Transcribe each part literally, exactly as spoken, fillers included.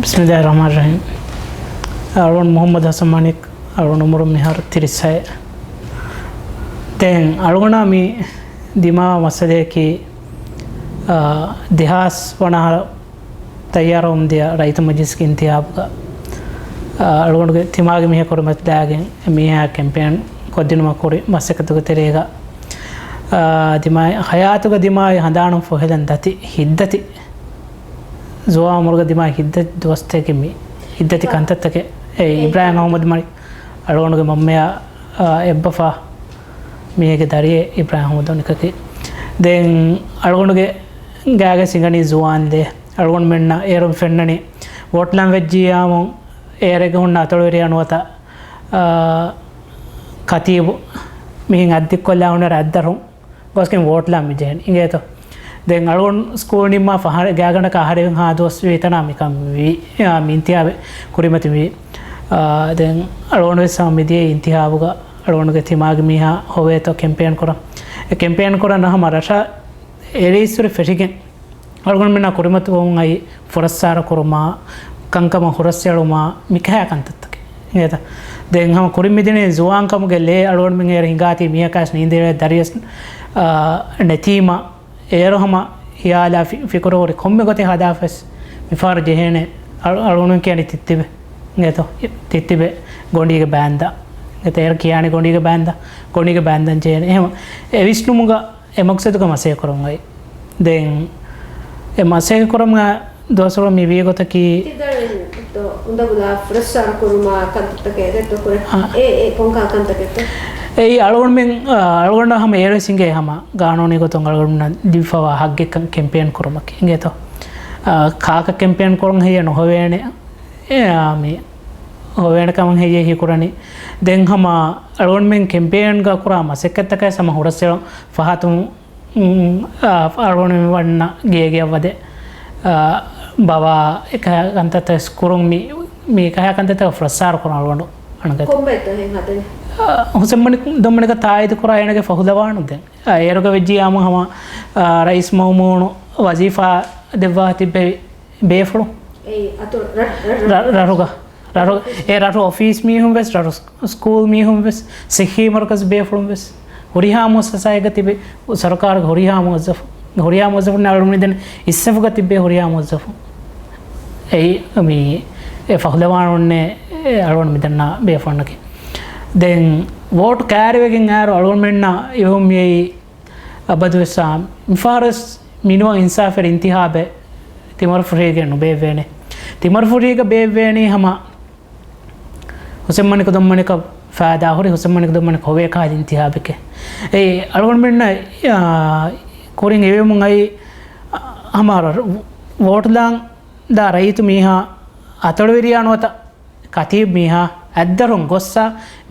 ބިސްމިއްލާހި ރަޙްމާނި ރަޙީމް. އަޅުގަނޑު މުޙައްމަދު ޙަސަން މާނިކް. އަޅުގަނޑު އުމުރުން މިހާރު ތިރީސް ހައެއް. ދެން އަޅުގަނޑާ މި ދިމާވާ މައްސަލަޔަކީ، އާ، ދެހާސް ވަނަ އަހަރު ތައްޔާރުވަމުން ދިޔަ ރައްޔިތު މަޖިލިސްގެ އިންތިހާބުގަ، އާ، އަޅުގަނޑުގެ ތިމާގެ މީހާ ކުރިމަތިލާގެން މީހާ ކެމްޕޭން ކޮށްދިނުމަށް ކުރި މަސައްކަތުގެ ތެރޭގަ، އާ، ދިމާ ހަޔާތުގަ ދިމާވި ހަނދާނުން ފޮހެލަން ދަތި ހިތްދަތި ޒުވާން އުމުރުގަ ދިމާ ހިތްދަތި ދުވަސްތަކެއް މި ހިތްދަތި ކަންތައްތަކެއް. އެ އިބްރާހިމް އަޙްމަދު މަނިކް އަޅުގަނޑުގެ މަންމަޔާ، އާ، އެއްބަފާ މީހެއްގެ ދަރިއެއް އިބްރާހިމް އަޙްމަދު މަނިކަކީ. ދެން އަޅުގަނޑުގެ ގާގެ ސިނގަނީ ޒުވާން ދޭ. އަޅުގަނޑުމެންނަށް އޭރުން ފެންނަނީ ވޯޓްލާން ވެއްޖިއްޔާމު އޭރެގެ ހުންނަ އަތޮޅުވެރިޔާ ނުވަތަ، އާ، ކަތީބު މިހެން އައްދިއްކޮށްލާ ހުންނަ ރައްދަރުން ގޮސްގެން ވޯޓްލާން މި ޖެހެނީ. އިނގޭތޯ؟ ދެން އަޅުގަނޑު ސްކޫލް ނިންމާ ފަހަރެއް ގާގަނޑަކަށް އަހަރެއް ހާ ދުވަސް ވީތަނާ މިކަން ވީ. އާ، މި އިންތިހާބެއް ކުރިމަތި ވީ. އާ، ދެން އަޅުގަނޑު ވެސް ހަމަ މިދިޔަ އިންތިހާބުގަ އަޅުގަނޑުގެ ތިމާގެ މީހާ ހޮވޭތޯ ކެމްޕޭން ކުރަން. އެ ކެމްޕޭން ކުރަން ހަމަ ރަށަށް އެރީސްވެރި ފެށިގެން އަޅުގަނޑުމެންނާ ކުރިމަތިވަމުން އައި ފުރައްސާރަ ކުރުމާ، ކަންކަމަށް ހުރަސްއެޅުމާ، މިކަހައި ކަންތައްތަކެއް. އިނގޭތަ؟ ދެން ހަމަ ކުރިން މިދިނީ ޒުވާންކަމުގެ ލޭ އަޅުގަނޑުމެން އޭރު ހިނގާތީ މީހަކާސް ނީނދޭ ދަރިޔަސް، އާ، ނެތީމަ، އޭރު ހަމަ ހިޔާލާ ފި-، ފިކުރު ހުރި ކޮންމެ ގޮތެއް ހަދާފަސް މިފަހަރު ޖެހޭނެ އަޅު-، އަޅުގަނޑުމެން ކިޔާނީ ތިއްތިބެ. އިނގޭތޯ؟ ތިއްތިބެ ގޮނޑީގެ ބާންދާ. އިނގޭތޯ؟ އޭރު ކިޔާނީ ގޮނޑީގެ ބާންދާ. ގޮނޑީގެ ބާންދަން ޖެހޭނެ. އެހެން އެ ވިސްނުމުގަ އެ މަގްސަދުގަ މަސައްކަތް ކުރަން އައި. ދެން އެ މަސައްކަތް ކުރަމުން ދުވަސްވަރު މި ވީ ގޮތަކީ، ތިދަޅެއް އުނދަގުލާ ފުރައްސާރަ ކުރުމާ ކަންތައްތަކެއް ދެއްތޯ ކުރެ؟ އާ. އެ، އެ ކޮންކާ ކަންތަކެއްތޯ؟ އެއީ އަޅުގަނޑުމެން، އާ، އަޅުގަނޑަށް ހަމަ އޭރުވެސް އިނގޭ ހަމަ ގާނޫނީ ގޮތުން އަޅުގަނޑުމެންނަށް ލިބިފަވާ ހައްގެއްކަން ކެމްޕޭން ކުރުމަކީ. އިނގޭތޯ؟ އާ، ކާކަށް ކެމްޕޭން ކުރަން ހެއްޔޭ ނުހޮވޭނެ. އެ، އާ، މި ހޮވޭނެ ކަމަށް ހެއްޔޭ ހީކުރަނީ. ދެން ހަމަ އަޅުގަނޑުމެން ކެމްޕޭންގަ ކުރާ މަސައްކަތްތަކަށް ހަމަ ހުރަސްއެޅުން ފަހަތުން އުން، އާ، އަޅުގަނޑު މި ވަންނަ ގޭގެއަށް ވަދެ، އާ، ބަވާ އެކަހަ ކަންތައްތައް ކުރުން މި، މި އެކަހަ ކަންތައްތައް ފުރައްސާރަ ކުރުން އަޅުގަނޑު އަންގަތެ. ކޮންބައެއްތޯ ހެން ހަދަނީ؟ އާ، ހުސެން މަނިކް ދޮންމަނިކަށް ތާއީދު ކުރާ އޭނަގެ ފަހުލަވާނު ދެން. އާ، އޭރުގަ ވެއްޖިއްޔާމު ހަމަ، އާ، ރައީސް މައުމޫނު ވަޒީފާ ދެއްވާ ތިއްބެވި ބޭފުޅުން. އެއީ އަތޮޅު ރަށް، ރަށް، ރަށް. ރަށް، ރަށުގަ. ރަށު، އެ ރަށު އޮފީސް މީހުން ވެސް، ރަށު ސް-، ސްކޫލް މީހުން ވެސް، ސިއްހީ މަރުކަޒު ބޭފުޅުން ވެސް، ހުރިހާ މުއައްސަސާއެއްގަ ތިބި ސަރުކާރުގެ ހުރިހާ މުވައްޒަފު، ހުރިހާ މުވައްޒަފުން އަޅުގަނޑު މިދަނީ އިސްސަފުގަ ތިއްބޭ ހުރިހާ މުވައްޒަފުން. އެއީ މި އެ ފަހުލަވާނުންނޭ އެ އަޅުގަނޑު މިދަންނަ ބޭފުޅުންނަކީ. ދެން ވޯޓް ކައިރިވެގެން އައިރު އަޅުގަނޑުމެންނަށް އިވެވުން މިއައީ އަބަދުވެސް އާ، މިފަހަރުވެސް މިނުވަން އިންސާފެރި އިންތިހާބެއް ތިމަރުފުށީގެ ނުބޭއްވޭނެ. ތިމަރުފުށީގަ ބޭއްވޭނީ ހަމަ ހުސެން މަނިކު ދޮންމަނިކަށް ފައިދާ ހުރި، ހުސެން މަނިކު ދޮންމަނިކު ހޮވޭ ކަހަލަ އިންތިހާބެކޭ. އެއީ އަޅުގަނޑުމެންނަށް، އާ، ކުރިން އިވެމުން އައި، އާ، ހަމަ ވޯޓްލާން ދާ ރައްޔިތު މީހާ އަތޮޅުވެރިޔާ ނުވަތަ ކަތީބް މީހާ އަތްދަރުން ގޮއްސަ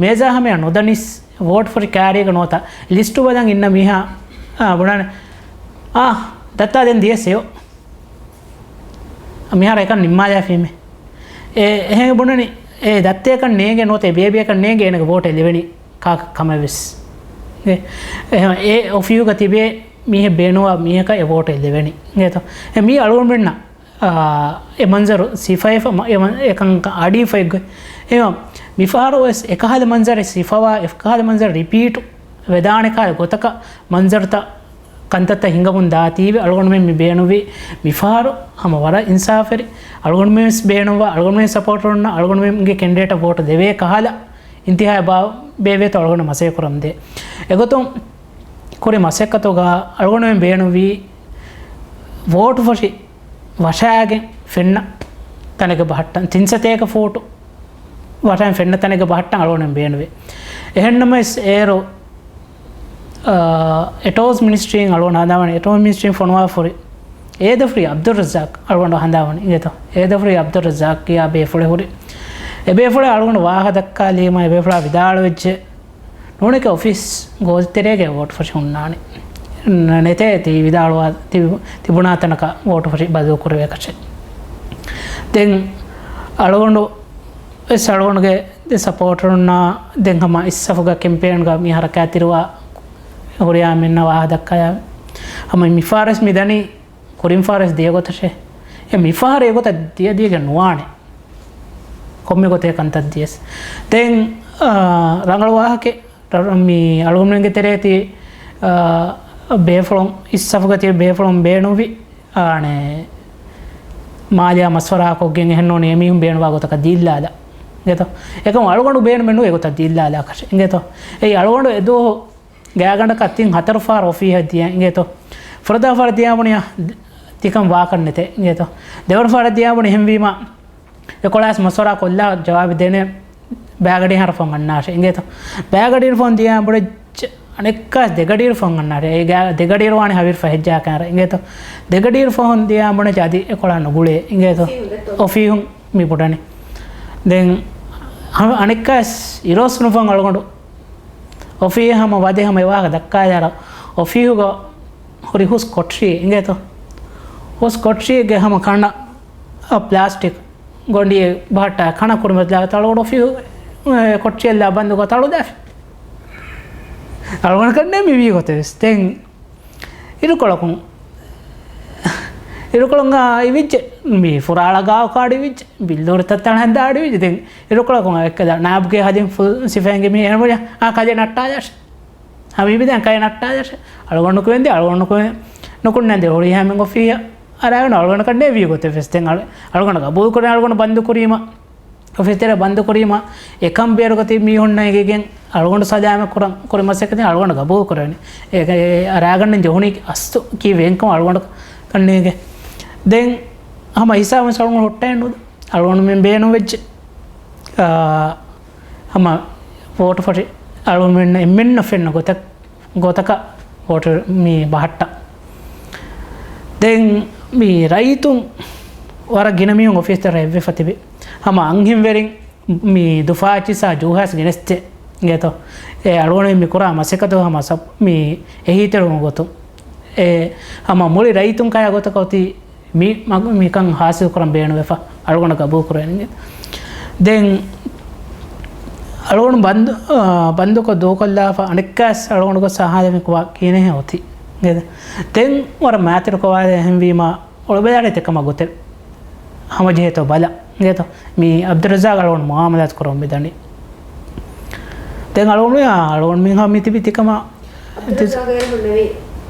މޭޒާ ހަމަޔަށް ނުދަނިސް ވޯޓް ފޮށި ކާރީގަ ނުވަތަ ލިސްޓު ބަލަން އިންނަ މީހާ، އާ، ބުނާނެ، އާ، ދައްތާ ދެން ދިޔަސް އެޔޮ. މިހާރު އެކަން ނިންމާލާފީމޭ. އެ، އެހެން ބުނަނީ، އެ ދައްތައަކަށް ނޭނގެ ނުވަތަ އެ ބޭބެއަކަށް ނޭނގެ އޭނަގެ ވޯޓެއް ލެވެނީ ކާކަށް ކަމެއް ވެސް. އެ، އެހެން އެ އޮފީހުގަ ތިބޭ މީހެއް ބޭނުންވާ މީހަކަށް އެ ވޯޓެއް ލެވެނީ. އިނގޭތޯ؟ އެ މީ އަޅުގަނޑުމެންނަށް އާ، އެ މަންޒަރު ސިފައެއް ފަ-، މަ-، އެ މަ-، އެކަން އަޑީފައިގޮތް. އެ މަ-، މިފަހަރު ވެސް އެކަހަލަ މަންޒަރެއް ސިފަވާ، އެކަހަލަ މަންޒަރު ރިޕީޓު ވެދާނެ ކަހަލަ ގޮތަކަށް މަންޒަރުތައް ކަންތައްތައް ހިނގަމުން ދާތީވެ، އަޅުގަނޑުމެން މި ބޭނުވީ މިފަހަރު ހަމަ ވަރަށް އިންސާފެރި، އަޅުގަނޑުމެން ވެސް ބޭނުންވާ، އަޅުގަނޑުމެން ސަޕޯޓަރުންނަށް އަޅުގަނޑުމެންގެ ކެންޑިޑޭޓަށް ވޯޓު ދެވޭ ކަހަލަ އިންތިހާއެއް ބާ-، ބޭއްވޭތޯ އަޅުގަނޑު މަސައްކަތް ކުރަމުންދޭ. އެގޮތުން ކުރި މަސައްކަތުގަ އަޅުގަނޑުމެން ބޭނުވީ ވޯޓު ފޮށި ވަށާގެން ފެންނަ ތަނެއްގަ ބަހައްޓަން، ތިން ސަތޭކަ ފޫޓު ވަށާގެން ފެންނަ ތަނެއްގަ ބަހައްޓަން އަޅުގަނޑުމެން ބޭނުވޭ. އެހެންނަމަވެސް އޭރު، އާ، އެޓޯމިކް މިނިސްޓްރީން އަޅުގަނޑު ހަނދާންވަނީ، އެޓޯމިކް މިނިސްޓްރީން ފޮނުވާފަ ހުރި އޭދަފުރި އަބްދުއްރައްޒާޤް އަޅުގަނޑު ހަނދާންވަނީ އިނގޭތޯ. އޭދަފުރި އަބްދުއްރައްޒާޤް ކިޔާ ބޭފުޅެއް ހުރި. އެ ބޭފުޅާ އަޅުގަނޑު ވާހަކަ ދައްކާލީމަ އެ ބޭފުޅާ ވިދާޅުވެއްޖެ، ނޫނެކޭ އޮފީސް ގޯތިތެރޭގަ ވޯޓު ފޮށި ހުންނާނީ. ނ-، ނެތޭ ތި ވިދާޅުވާ ތި-، ތިބުނާ ތަނަކަށް ވޯޓު ފޮށި ބަދަލު ކުރެވޭކަށެއް. ދެން އަޅުގަނޑު ވެސް އަޅުގަނޑުގެ ދެ ސަޕޯޓަރުންނާ ދެން ހަމަ އިސްސަފުގަ ކެމްޕޭންގަ މި ހަރަކާތްތެރިވާ ހުރިހާ މީހުންނަށް ވާހަކަ ދައްކާ ހަމަ މިފަހަރުވެސް މި ދަނީ ކުރިން ފަހަރުވެސް ދިޔަ ގޮތަށޭ. އެ މިފަހަރު އެގޮތަށް ދިޔަ ދިޔަގެން ނުވާނެ. ކޮންމެ ގޮތެއް ކަންތައް ދިޔަސް. ދެން، އާ، ރަނގަޅު ވާހަކަ މި އަޅުގަނޑުމެންގެ ތެރޭ ތި، އާ، ބޭފުޅުން އިސްސަފުގަ ތި ބޭފުޅުން ބޭނުންވި، އާނެ، މާލެއާ މަސްވަރާ ކޮށްގެން އެހެން ނޫނީ އެމީހުން ބޭނުވާ ގޮތަކަށް ދީއްލާލާ. އިނގޭތޯ؟ އެކަމު އަޅުގަނޑު ބޭނުމެއް ނޫން އެގޮތަށް ދީއްލާލާކަށެއް. އިނގޭތޯ؟ އެއީ އަޅުގަނޑު އެދުވަހު ގާގަނޑަކަށް ތިން ހަތަރު ފަހަރު އޮފީހަށް ދިޔަ އިނގޭތޯ. ފުރަތަމަ ފަހަރަށް ދިޔާ ބުނިޔާ ތިކަން ވާކަށް ނެތޭ އިނގޭތޯ. ދެވަނަ ފަހަރަށް ދިޔާ ބުނި އެހެންވީމާ، އެކޮޅާސް މަސްވަރާ ކޮށްލާ ޖަވާބެއް ދޭނެ ބައިގަޑި ހަރު ފޮން އަންނާށެ އިނގޭތޯ. ބައިގަޑި ހަރު ފޮން ދިޔާ ބުނި އަނެއްކާސް ދެގަޑި ހަރު ފޮން އަންނާށެ. އޭގެ ދެގަޑި ހަރު ވާނެ ހަވީރު ފަހެއްޖާ ކައިރަ އިނގޭތޯ. ދެގަޑި ހަރު ފޮން ދިޔާ ބުނި އަދި އެކޮޅާ ނުގުޅޭ އިނގޭތޯ. އޮފީހުން މި ބުޑަނީ. ދެން ހަމަ އަނެއްކާސް އިރޯސް ނުފޮން އަޅުގަނޑު އޮފީހަށް ހަމަ ވަދެ ހަމަ އެ ވާހަކަ ދައްކާލާރަ އޮފީހުގަ ހުރި ހުސް ކޮޓަރި އިނގޭތޯ. ހުސް ކޮޓަރީގެ ހަމަ ކަނަ ޕްލާސްޓިކް ގޮނޑިއެއް ބަހައްޓާ ކަނަ ކުރިމަތިލާ ތަޅުގަނޑު އޮފީހު ކޮޓަރިއެއްލާ ބަންދުކޮށް ތަޅުދާފި. އަޅުގަނޑަކަށް ނޭ މި ވީ ގޮތެވެސް. ދެން އިރުކޮޅަކުން، އިރުކޮޅުން އިވިއްޖެ، މި ފުރާޅަ ގާއު ކާޑިވިއްޖެ، ބިއްލޫރި ތައްތަޅަ ހަނދާޑިވިއްޖެ. ދެން އިރުކޮޅަކުން އެއްކަލަ ނާބްގެ ހަދިން ފުލް ސިފައިންގެ މީހެއް އެނބުރި، އާ ކަލޭ ނައްޓާލާށެ. ހަމީބި ދެން ކަލޭ ނައްޓާލާށެ. އަޅުގަނޑު ކުވެންދި، އަޅުގަނޑު ކުވެ ނުކުންނަންދެ ހުރީ ހަމެން އޮފީހަށް އަރާގަނޑު އަޅުގަނޑަކަށް ނޭ ވީ ގޮތެވެސް. ދެން އަޅު-، އަޅުގަނޑު ގަބޫލު ކުރޭ އަޅުގަނޑު ބަންދު ކުރީމަ. އޮފީސް ތެރެ ބަންދު ކުރީމަ، އެކަން ބޭރުގަތީ މީހުންނަށް އެނގިގެން އަޅުގަނޑު ސަލާމަތް ކުރަން ކުރި މަސައްކަތެއް އަޅުގަނޑު ގަބޫލު ކުރެވެނީ. އޭ، އެ ރާގަނޑިން ޖެހުނީ އަސްލު ކީއްވެ އެންކަމަށް އަޅުގަނޑަކަށް ނޭނގެ. ދެން ހަމަ ހިސާބުން އަޅުގަނޑު ހުއްޓައެއް ނުދާ. އަޅުގަނޑުމެން ބޭނުންވެއްޖެ. އާ، ހަމަ ވޯޓު ފޮށި އަޅުގަނޑުމެންނަށް އެންމެންނަށް ފެންނަ ގޮތަށް، ގޮތަކަށް ވޯޓު މި ބަހައްޓާ. ދެން މި ރައްޔިތުން ވަރަށް ގިނަ މީހުން އޮފީސް ތެރޭ އެއްވެފަ ތިބި. ހަމަ އަންހެންވެރިން މި ދުފާ އެއްޗިއްސާ ޖޫހާސް ގެނެސްދޭ އިނގޭތޯ. އެ އަޅުގަނޑު މި ކުރާ މަސައްކަތު ހަމަ ސަބް-، މި އެހީތެރިވުމުގެ ގޮތުން. އެ ހަމަ މުޅި ރައްޔިތުން ކަޔާ ގޮތަކަށް އޮތީ މި މަގު-، މިކަން ހާސިލް ކުރަން ބޭނުންވެފަ އަޅުގަނޑަށް ގަބޫލު ކުރެވެނީ. ދެން އަޅުގަނޑު ބަންދު-، އާ، ބަންދުކޮށް ދޫކޮށްލާފަ އަނެއްކާސް އަޅުގަނޑު ގޮސް އަހާލެވި ކުވާ ކިހިނެއް އޮތީ. ދެން ވަރަށް މާތިރު ކޮވާލެ އެހެންވީމާ އޮޅުބަލާލެ ތެކަމަ ގޮތެއް ހަމަޖެހޭތޯ ބަލަ. އިނގޭތޯ؟ މި އަބްދުއްރައްޒާގް އަޅުގަނޑު މުއާމަލާތު ކުރަމުން މިދަނީ. ދެން އަޅުގަނޑު، އާ، އަޅުގަނޑު މިހާ މިތިބި ތިކަމާ އަބްދުއްރައްޒާގް އޭރު ހުންނެވި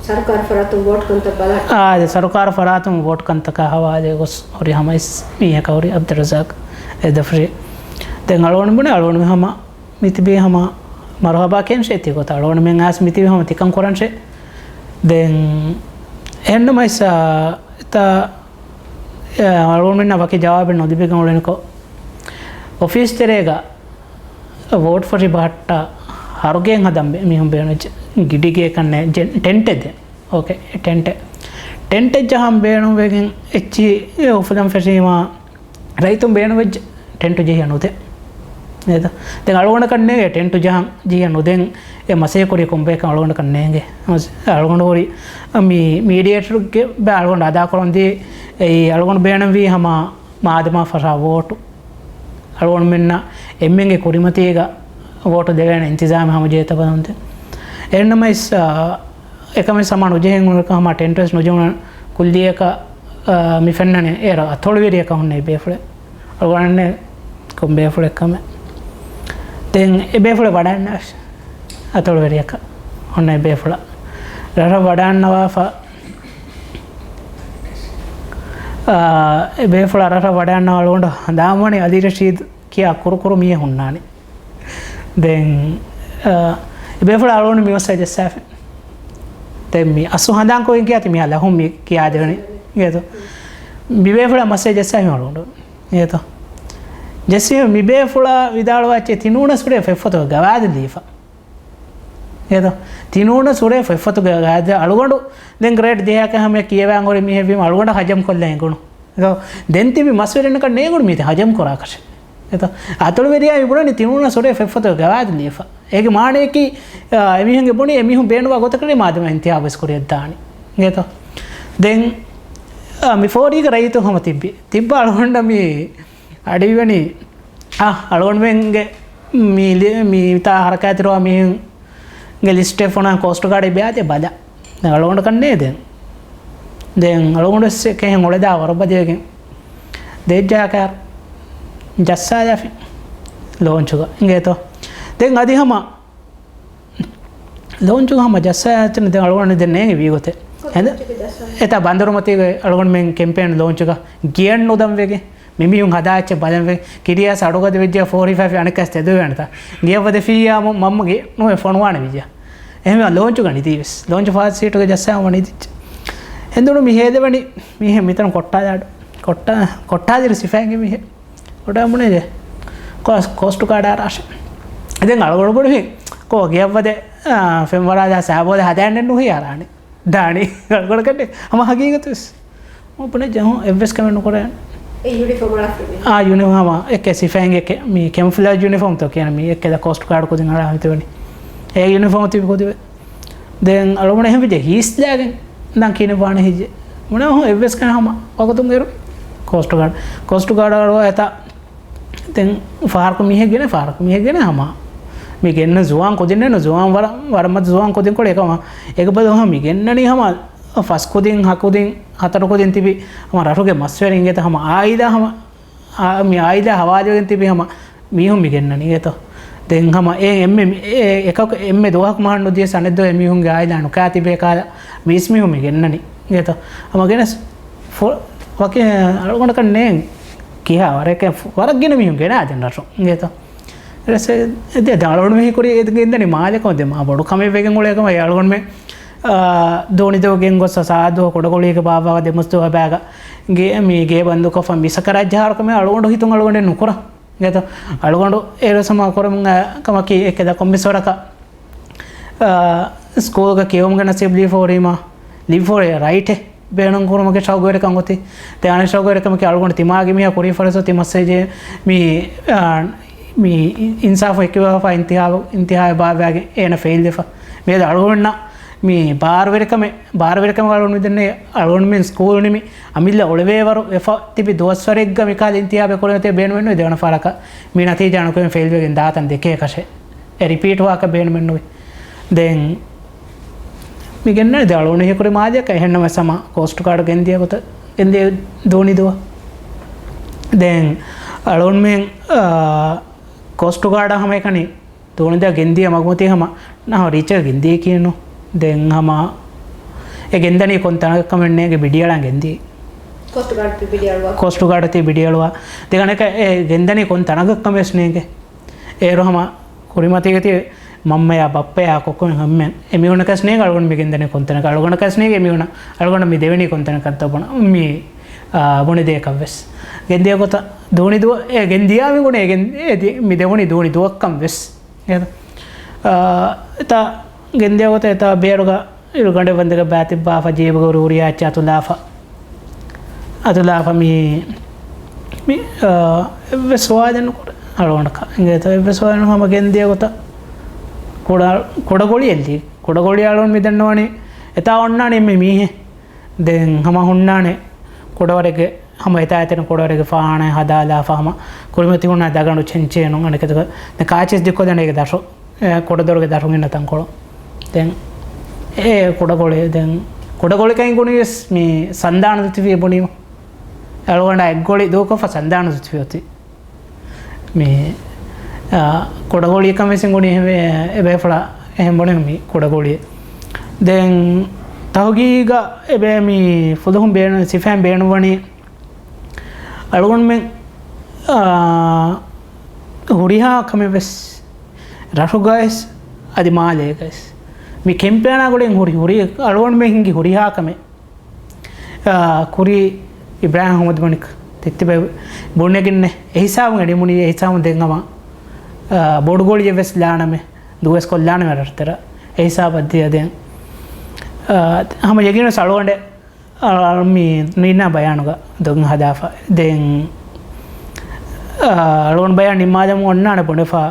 ސަރުކާރު ފަރާތުން ވޯޓް ކަންތައް ބަލާ. އާ، އާދެ، ސަރުކާރު ފަރާތުން ވޯޓް ކަންތަކާ ހަވާލޭ ގޮސް ހުރި ހަމަ އިސް މީހަކަށް ހުރި އަބްދުއްރައްޒާގް އެދަފުށި. ދެން އަޅުގަނޑު ބުނެ، އަޅުގަނޑު މި ހަމަ މިތިބީ ހަމަ މަރުހަބާ ކޭންށޭ ތި ގޮތަށް. އަޅުގަނޑުމެން އާސް މިތިބީ ހަމަ ތިކަން ކުރަންށޭ. ދެން އެހެންނަމަވެސް، އާ، އެތާ، އާ، އަޅުގަނޑުމެންނަށް ވަކި ޖަވާބެއް ނުލިބިގެން އުޅެނިކޮށް، އޮފީސް ތެރޭގަ ވޯޓް ފޮށި ބަހައްޓާ ހަރުގެއެއް ހަދަން ބޭ-، މީހުން ބޭނުންވެއްޖެ. ގިޑިގެއެއް ކަންނޭ، ޖެ-، ޓެންޓެއް ދޭން. އޯކޭ، ޓެންޓެއް. ޓެންޓެއް ޖަހަން ބޭނުންވެގެން އެއްޗިހި އުފުލަން ފެށީމާ، ރައްޔިތުން ބޭނުންވެއްޖެ ޓެންޓު ޖެހިޔަ ނުދޭ. ނޭދަ؟ ދެން އަޅުގަނޑަކަށް ނޭނގޭ ޓެންޓު ޖަހަން ޖެހިޔަ ނުދޭން އެ މަސައްކަތް ކުރީ ކޮންބައެއްކަން އަޅުގަނޑަކަށް ނޭނގޭ. އަޅުގަނޑު ހުރި މި މީޑިއޭޓަރުގެ ބައި އަޅުގަނޑު އަދާކުރަން ދީ، އެއީ އަޅުގަނޑު ބޭނުންވީ ހަމަ މާދަމާ ފަށާ ވޯޓު. އަޅުގަނޑުމެންނަށް އެންމެންގެ ކުރިމަތީގަ ވޯޓު ދެވޭނެ އިންތިޒާމެއް ހަމަޖެހޭތޯ ބަލަންތެ. އެހެންނަމަވެސް، އާ، އެކަމެއް ސަމާ ނުޖެހެން ހުންނަ ހަމަ ޓެންޓުވެސް ނުޖެހުނު ކުއްލިއަކަށް، އާ، މި ފެންނަނީ އޭރު އަތޮޅުވެރިޔަކަށް ހުންނެވި ބޭފުޅެއް. އަޅުގަނޑު ކޮން ބޭފުޅެއްކަމެއް. ދެން އެ ބޭފުޅެއް ވަޑައިންނާށި. އަތޮޅުވެރިޔަކަށް ހުންނެވި ބޭފުޅާ. ރަށަށް ވަޑައިންނަވާފަ، އާ، އެ ބޭފުޅާ ރަށަށް ވަޑައިންނަވާ އަޅުގަނޑު ހަނދާންވަނީ އަލީ ރަޝީދު ކިޔާ ކުރު ކުރު މީހެއް ހުންނާނީ. ދެން، އާ، އެ ބޭފުޅާ އަޅުގަނޑު މި މައްސަލަ ޖައްސާފިން. ދެން މި އަސްލު ހަނދާންކޮށްގެން ކިޔާތި މިހާ ލަހުން މި ކިޔާދެވެނީ. އިނގޭތޯ؟ މި ބޭފުޅާ މައްސަލަ ޖައްސާފިން އަޅުގަނޑު. އިނގޭތޯ؟ ޖެއްސީ މި ބޭފުޅާ ވިދާޅުވާ އެއްޗެއް ތިނޫނަސް ހުރޭ ފޮތްފޮތުގަ ގަވާއިދު ލިޔެފަ. އިނގޭތޯ؟ ތިނޫނަސް ހުރޭ ފޮތްފޮތުގަ ގަވާއިދު އަޅުގަނޑު ދެން ގްރޭޑް ދިހައަކަށް ހަމަޔަށް ކިޔަވާން ހުރި މީހެއްވީމަ އަޅުގަނޑަށް ހަޖަމް ކޮށްލަން އެނގުނު. އެކަ ދެން ތިބި މަސްވެރިންނަކަށް ނޭނގުނު މީތި ހަޖަމް ކުރާކަށެއް. އެތަ؟ އަތޮޅުވެރިޔާ މި ބުނަނީ ތިނޫނަސް ހުރޭ ފޮތްފޮތުގަ ގަވާއިދު ލިޔެފަ. އޭގެ މާނަޔަކީ، އާ، އެމީހުންގެ ބުނީ އެމީހުން ބޭނުންވާ ގޮތަކަށް މާދަމާ އިންތިހާބުވެސް ކުރިޔަށްދާނީ. އިނގޭތޯ؟ ދެން، އާ، މި ފޯރީގަ ރައްޔިތުން ހަމަ ތިއްބި. ތިއްބާ އަޅުގަނޑަށް މި އަޑިވެނީ، އާ، އަޅުގަނޑުމެންގެ މި ލި-، މިތާ ހަރަކާތްތެރިވާ މީހުންގެ ލިސްޓެއް ފޮނާ ކޯސްޓް ގާޑެއް ބެއާދޭ ބަލަ. ދެން އަޅުގަނޑަކަށް ނޭ ދެން. ދެން އަޅުގަނޑު ވެސް އެކަހެން އުޅެދާ ވަރުބަދިވެގެން ދެއްޖާކާ ޖައްސާލާފި ލޯންޗުގަ އިނގޭތޯ. ދެން އަދި ހަމަ ލޯންޗުގަ ހަމަ ޖައްސާލާތިން ދެން އަޅުގަނޑު ދެން ނޭނގެ ވީގޮތެއް. އެތާ ބަނދަރުމަތީގަ އަޅުގަނޑުމެން ކެމްޕޭން ލޯންޗުގަ ގެޔަށް ނުދަންވެގެން މި މީހުން ހަދާ އެއްޗެއް ބަލަންވެ ކިރިޔާސް އަޑުގަދަ ވެއްޖެ ފޯރި ފައިފި އަނެއްކާސް ތެދުވެވޭނެތާ. ގެޔަށް ވަދެފިއްޔާމު މަންމަ ގެ ނުވެ ފޮނުވާނެ ވިއްޔާ. އެހެންވެ ލޯންޗުގަ ނިދީވެސް. ލޯންޗު ފާސް ސީޓުގަ ޖައްސާ ވަނީ ދިއްޗެ. އެނދުނު މި ހޭދެވަނީ މީހެއް މިތަނު ކޮއްޓާލާ ކޮއްޓާ ކޮއްޓާލިރު ސިފައިންގެ މީހެއް. ކޮއްޓާ ބުނޭ ކޯސްޓު ގާޑާ ރާށެ. ދެން އަޅުގަނޑު ބުނި ކޯ ގެޔަށް ވަދެ ފެންވަރާލާ ސާބޯލެ ހަދާނެ ނުހިޔާ ރާނެ. ދާނީ އަޅުގަނޑަކަށް ހަމަ ހަގީގަތުވެސް. މަ ބުނެ ޖަހުން އެއްވެސް ކަމެއް ނުކުރޭ. އެ ޔުނިފޯމު އާ ޔުނިފޯމު ހަމަ އެކެ ސިފައިންގެ ކެ މި ކެމުފްލާޖް ޔުނިފޯމުތޯ ކިޔަނ މި އެކެ ދަ ކޯސްޓް ގާޑް ކުދިން އަޅާ ހިތުވެނި. އެ ޔުނިފޯމު ތިބި ކުދިވެ. ދެން އަޅުގަނޑު އެހެން ވިއްޖެ ހީސްލާގެން ދާން ކިނިވާނެ ހިއްޖެ. ބުނެ ހު އެއްވެސް ކަން ހަމަ ވަގުތުން އިރު ކޯސްޓް ގާޑް ކޯސްޓް ގާޑް އަޅުވާ އެތާ ދެން ފަހަރަކު މީހެއް ގެނެ، ފަހަރަކު މީހެއް ގެނެ ހަމަ. މި ގެންނަ ޒުވާން ކުދިންނޭނު، ޒުވާން ވަރަށް، ވަރަށް މަދު ޒުވާން ކުދިން ކޮޅެ އެކަމަ. އެގަބަދު ހަމަ މި ގެންނަނީ ހަމަ ފަސް ކުދިން، ހަ ކުދިން، ހަތަރު ކުދިން ތިބި ހަމަ ރަށުގެ މަސްވެރިން އިނގޭތަ ހަމަ އާއިލާ ހަމަ، އާ، މި އާއިލާ ހަވާލުވެގެން ތިބި ހަމަ މީހުން މި ގެންނަނީ އިނގޭތޯ. ދެން ހަމަ އެ އެންމެ މި، އެ އެކަކު އެންމެ ދުވަހަކު މަހަށް ނުދިޔަސް އަނެއް ދުވަހެއް މީހުންގެ އާއިލާ ނުކާ ތިބޭ ކާލަ މީސް މީހުން މި ގެންނަނީ އިނގޭތޯ. ހަމަ ގެނެސް ފޮ-، ވަކި އަޅުގަނޑަކަށް ނޭން ކިހާ ވަރެކެ ވަރަށް ގިނަ މީހުން ގެނާ ދެން ރަށު އިނގޭތޯ. އެ ދެ އަޅުގަނޑު މީހުން ކުރި އެ ގެންދަނީ މާލެކަމަށް ދެ މާ ބޮޑު ކަމެއް ވެގެން އުޅޭ ކަމަށް އެ އަޅުގަނޑުމެ، އާ، ދޯނި ދުވަ ގެންގޮސް ސާދު ކުޑަގޮޅީގެ ބާއްވާ ދެމުސް ދުވަ ބާގަ ގޭ މި ގޭ ބަންދުކޮށްފަ މި ސަކަރާތް ޖަހާރު ކަމެއް އަޅުގަނޑު ހިތުން އަޅުގަނޑެއް ނުކުރަން. އިނގޭތޯ އަޅުގަނޑު އޭރު ސަމާ ކުރަމުން ކަމަކީ އެކެ ދަ ކޮންމެސް ވަރަކަށް، އާ، ސްކޫލްގަ ކިޔެވުމުގެ ނަސީބު ލިބިފަ ހުރީމާ، ލިބިފަ ހުރީ ރައިޓެއް ބޭނުން ކުރުމުގެ ޝައުގުވެރިކަން އޮތީ. ދެ އަނެއް ޝައުގުވެރިކަމަކީ އަޅުގަނޑު ތިމާގެ މީހާ ކުރީ ފަރަސް އޮތީ މައްސައްޖެ މި، އާ، މި އިންސާފު އެއްކިވާފަ އިންތިހާބު، އިންތިހާއެއް ބާއްވާގެން އޭނަ ފެއިލްވެފަ. މިއަދު އަޅުގަނޑަށް މި ބާރުވެރިކަމެއް، ބާރުވެރިކަމަށް އަޅުގަނޑު މިދެންނެވި އަޅުގަނޑުމެން ސްކޫލް ނިމި އަމިއްލަ އުޅެވޭވަރު ވެފަ ތިބި ދުވަސްވަރެއްގަ މިކަހަލަ އިންތިހާބެއް ކުރެވޭތޭ ބޭނުމެއްނުވޭ ދެވަނަ ފަހަރަކަށް މި ނަތީޖާ ނުކުމެ ފެއިލްވެގެން ދާތަން ދެކޭކަށެއް. އެ ރިޕީޓް ވާކަށް ބޭނުމެއްނުވި. ދެން މި ގެންނަނީ ދެ އަޅުގަނޑު ހީކުރި މާލެއަކަށް އެހެންނަމަ ސަމާ ކޯސްޓް ގާޑް ގެންދިޔަ ގޮތަށް ގެންދިޔަ ދޯނި ދުވަ. ދެން އަޅުގަނޑުމެން، އާ، ކޯސްޓް ގާޑަށް ހަމައެކަނި ދޯނި ދުވަ ގެންދިޔަ މަގުމަތީ ހަމަ ނަހަ ރީޗަށް ގެންދިޔަ ކިޔެނު. ދެން ހަމަ އެ ގެންދަނީ ކޮން ތަނަކަށް ކަމެއް ނޭނގެ ބިޑިއަޅާ ގެންދިޔަ. ކޯސްޓް ގާޑް ތި ބިޑިއަޅުވާ. ކޯސްޓް ގާޑް ތި ބިޑިއަޅުވާ. ދެ ގަނެކަ އެ ގެންދަނީ ކޮން ތަނަކަށް ކަމެއް ނޭނގެ. އޭރު ހަމަ ކުރިމަތީގަތި މަންމަޔާ ބައްޕަޔާ ކޮއްކޮމެން ހަމައެން އެމީހުންނަކަސް ނޭނގެ އަޅުގަނޑު މި ގެންދަނީ ކޮންތަނަކަށް. އަޅުގަނޑަކަސް ނޭނގެ އެމީހުންނަށް އަޅުގަނޑަށް މި ދެވެނީ ކޮންތަނަކަށް ދޯ ބުނަ، މި، އާ، ބުނެދޭކަށް ވެސް. ގެންދިޔަ ގޮތަށް ދޯނި ދުވަ، އެ ގެންދިޔާ މި ގުނޭ ގެން، އެ ދި-، މި ދެވުނީ ދޯނި ދުވައްކަން ވެސް. އެ، އާ، އެތާ ގެންދިޔަ ގޮތަށް އެތާ ބޭރުގަ އިރު ގަނޑެއް ވަންދެގަ ބާތިއްބާފަ ޖޭބުގަ ރޫރިޔާ އައްޗާ އަތުލާފަ. އަތުލާފަ މި، މި، އާ، އެއްވެސް ސުވާލެއް ނުކުރޭ. އަޅުގަނޑަކަށް އިނގޭތޯ އެއްވެސް ސުވާލެއް ނު ހަމަ ގެންދިޔަ ގޮތަށް ކުޑަ، ކުޑަގޮޅި އެއްލި. ކުޑަގޮޅި އަޅުން މި ދެންނަވަނީ އެތާ އޮންނާނެ އެންމެ މީހެއް. ދެން ހަމަ ހުންނާނެ ކުޑަވަރެއްގެ ހަމަ އެތާ އެތެރެ ކުޑަވަރެއްގެ ފާނައެއް ހަދާލާފަ ހަމަ ކުރިމަތި ހުންނާ ދަގަނޑު ޗެންޗޭނުން އަނެކެތަކަށް ދެ ކާޗިސް ދިއްކޮށްލަނީ އޭގެ ދަށު. އެ، ކުޑަދޮރުގެ ދަށުން އިންނަ ތަންކޮޅު. ދެން އެ ކުޑަގޮޅި، ދެން ކުޑަގޮޅި ކައިން ގުނިވެސް މި ސަންދާނު ދުތިފި ބުނީމަ. އަޅުގަނޑާ އެއްގޮޅި ދޫކޮށްފަ ސަންދާނު ދުތިފި އޮތީ. މި، އާ، ކުޑަގޮޅި ކަން ވެސް ގުނި އެ، އެބޭފުޅާ އެހެން ބުނެ މި ކުޑަގޮޅި. ދެން ތަހުގީގަށް އެބޭ މި ފުލުހުން ބޭނު، ސިފައިން ބޭނުންވަނީ އަޅުގަނޑުމެން، އާ، ހުރިހާ ކަމެއް ވެސް ރަށުގައިސް އަދި މާލޭގައިސް މި ކެމްޕޭނާ ގުޅިން ހުރި، ހުރި އަޅުގަނޑުމެން ހިންގި ހުރިހާ ކަމެއް، އާ، ކުރީ އިބްރާހިމް އަޙްމަދު މަނިކް ތިއްތިބެ ބުނެގެންނެ އެހިސާބުން އެ ނިމުނީ އެހިސާބުން ދެން ހަމަ، އާ، ބޮޑު ގޮޅިއެއް ވެސް ލާނަމެ ދުވެސް ކޮށްލާނަމެ ރަށްތެރަށް އެހިސާބަށް ދިޔަ ދެން، އާ، ހަމަ ޔަގީނުވެސް އަޅުގަނޑެއް އަޅު މި ނުއިންނާ ބަޔާނުގަ ދޮން ހަދާފަ. ދެން، އަ، އަޅުގަނޑު ބަޔާން ނިންމާލަމުން އޮންނާނެ ބުނެފަ.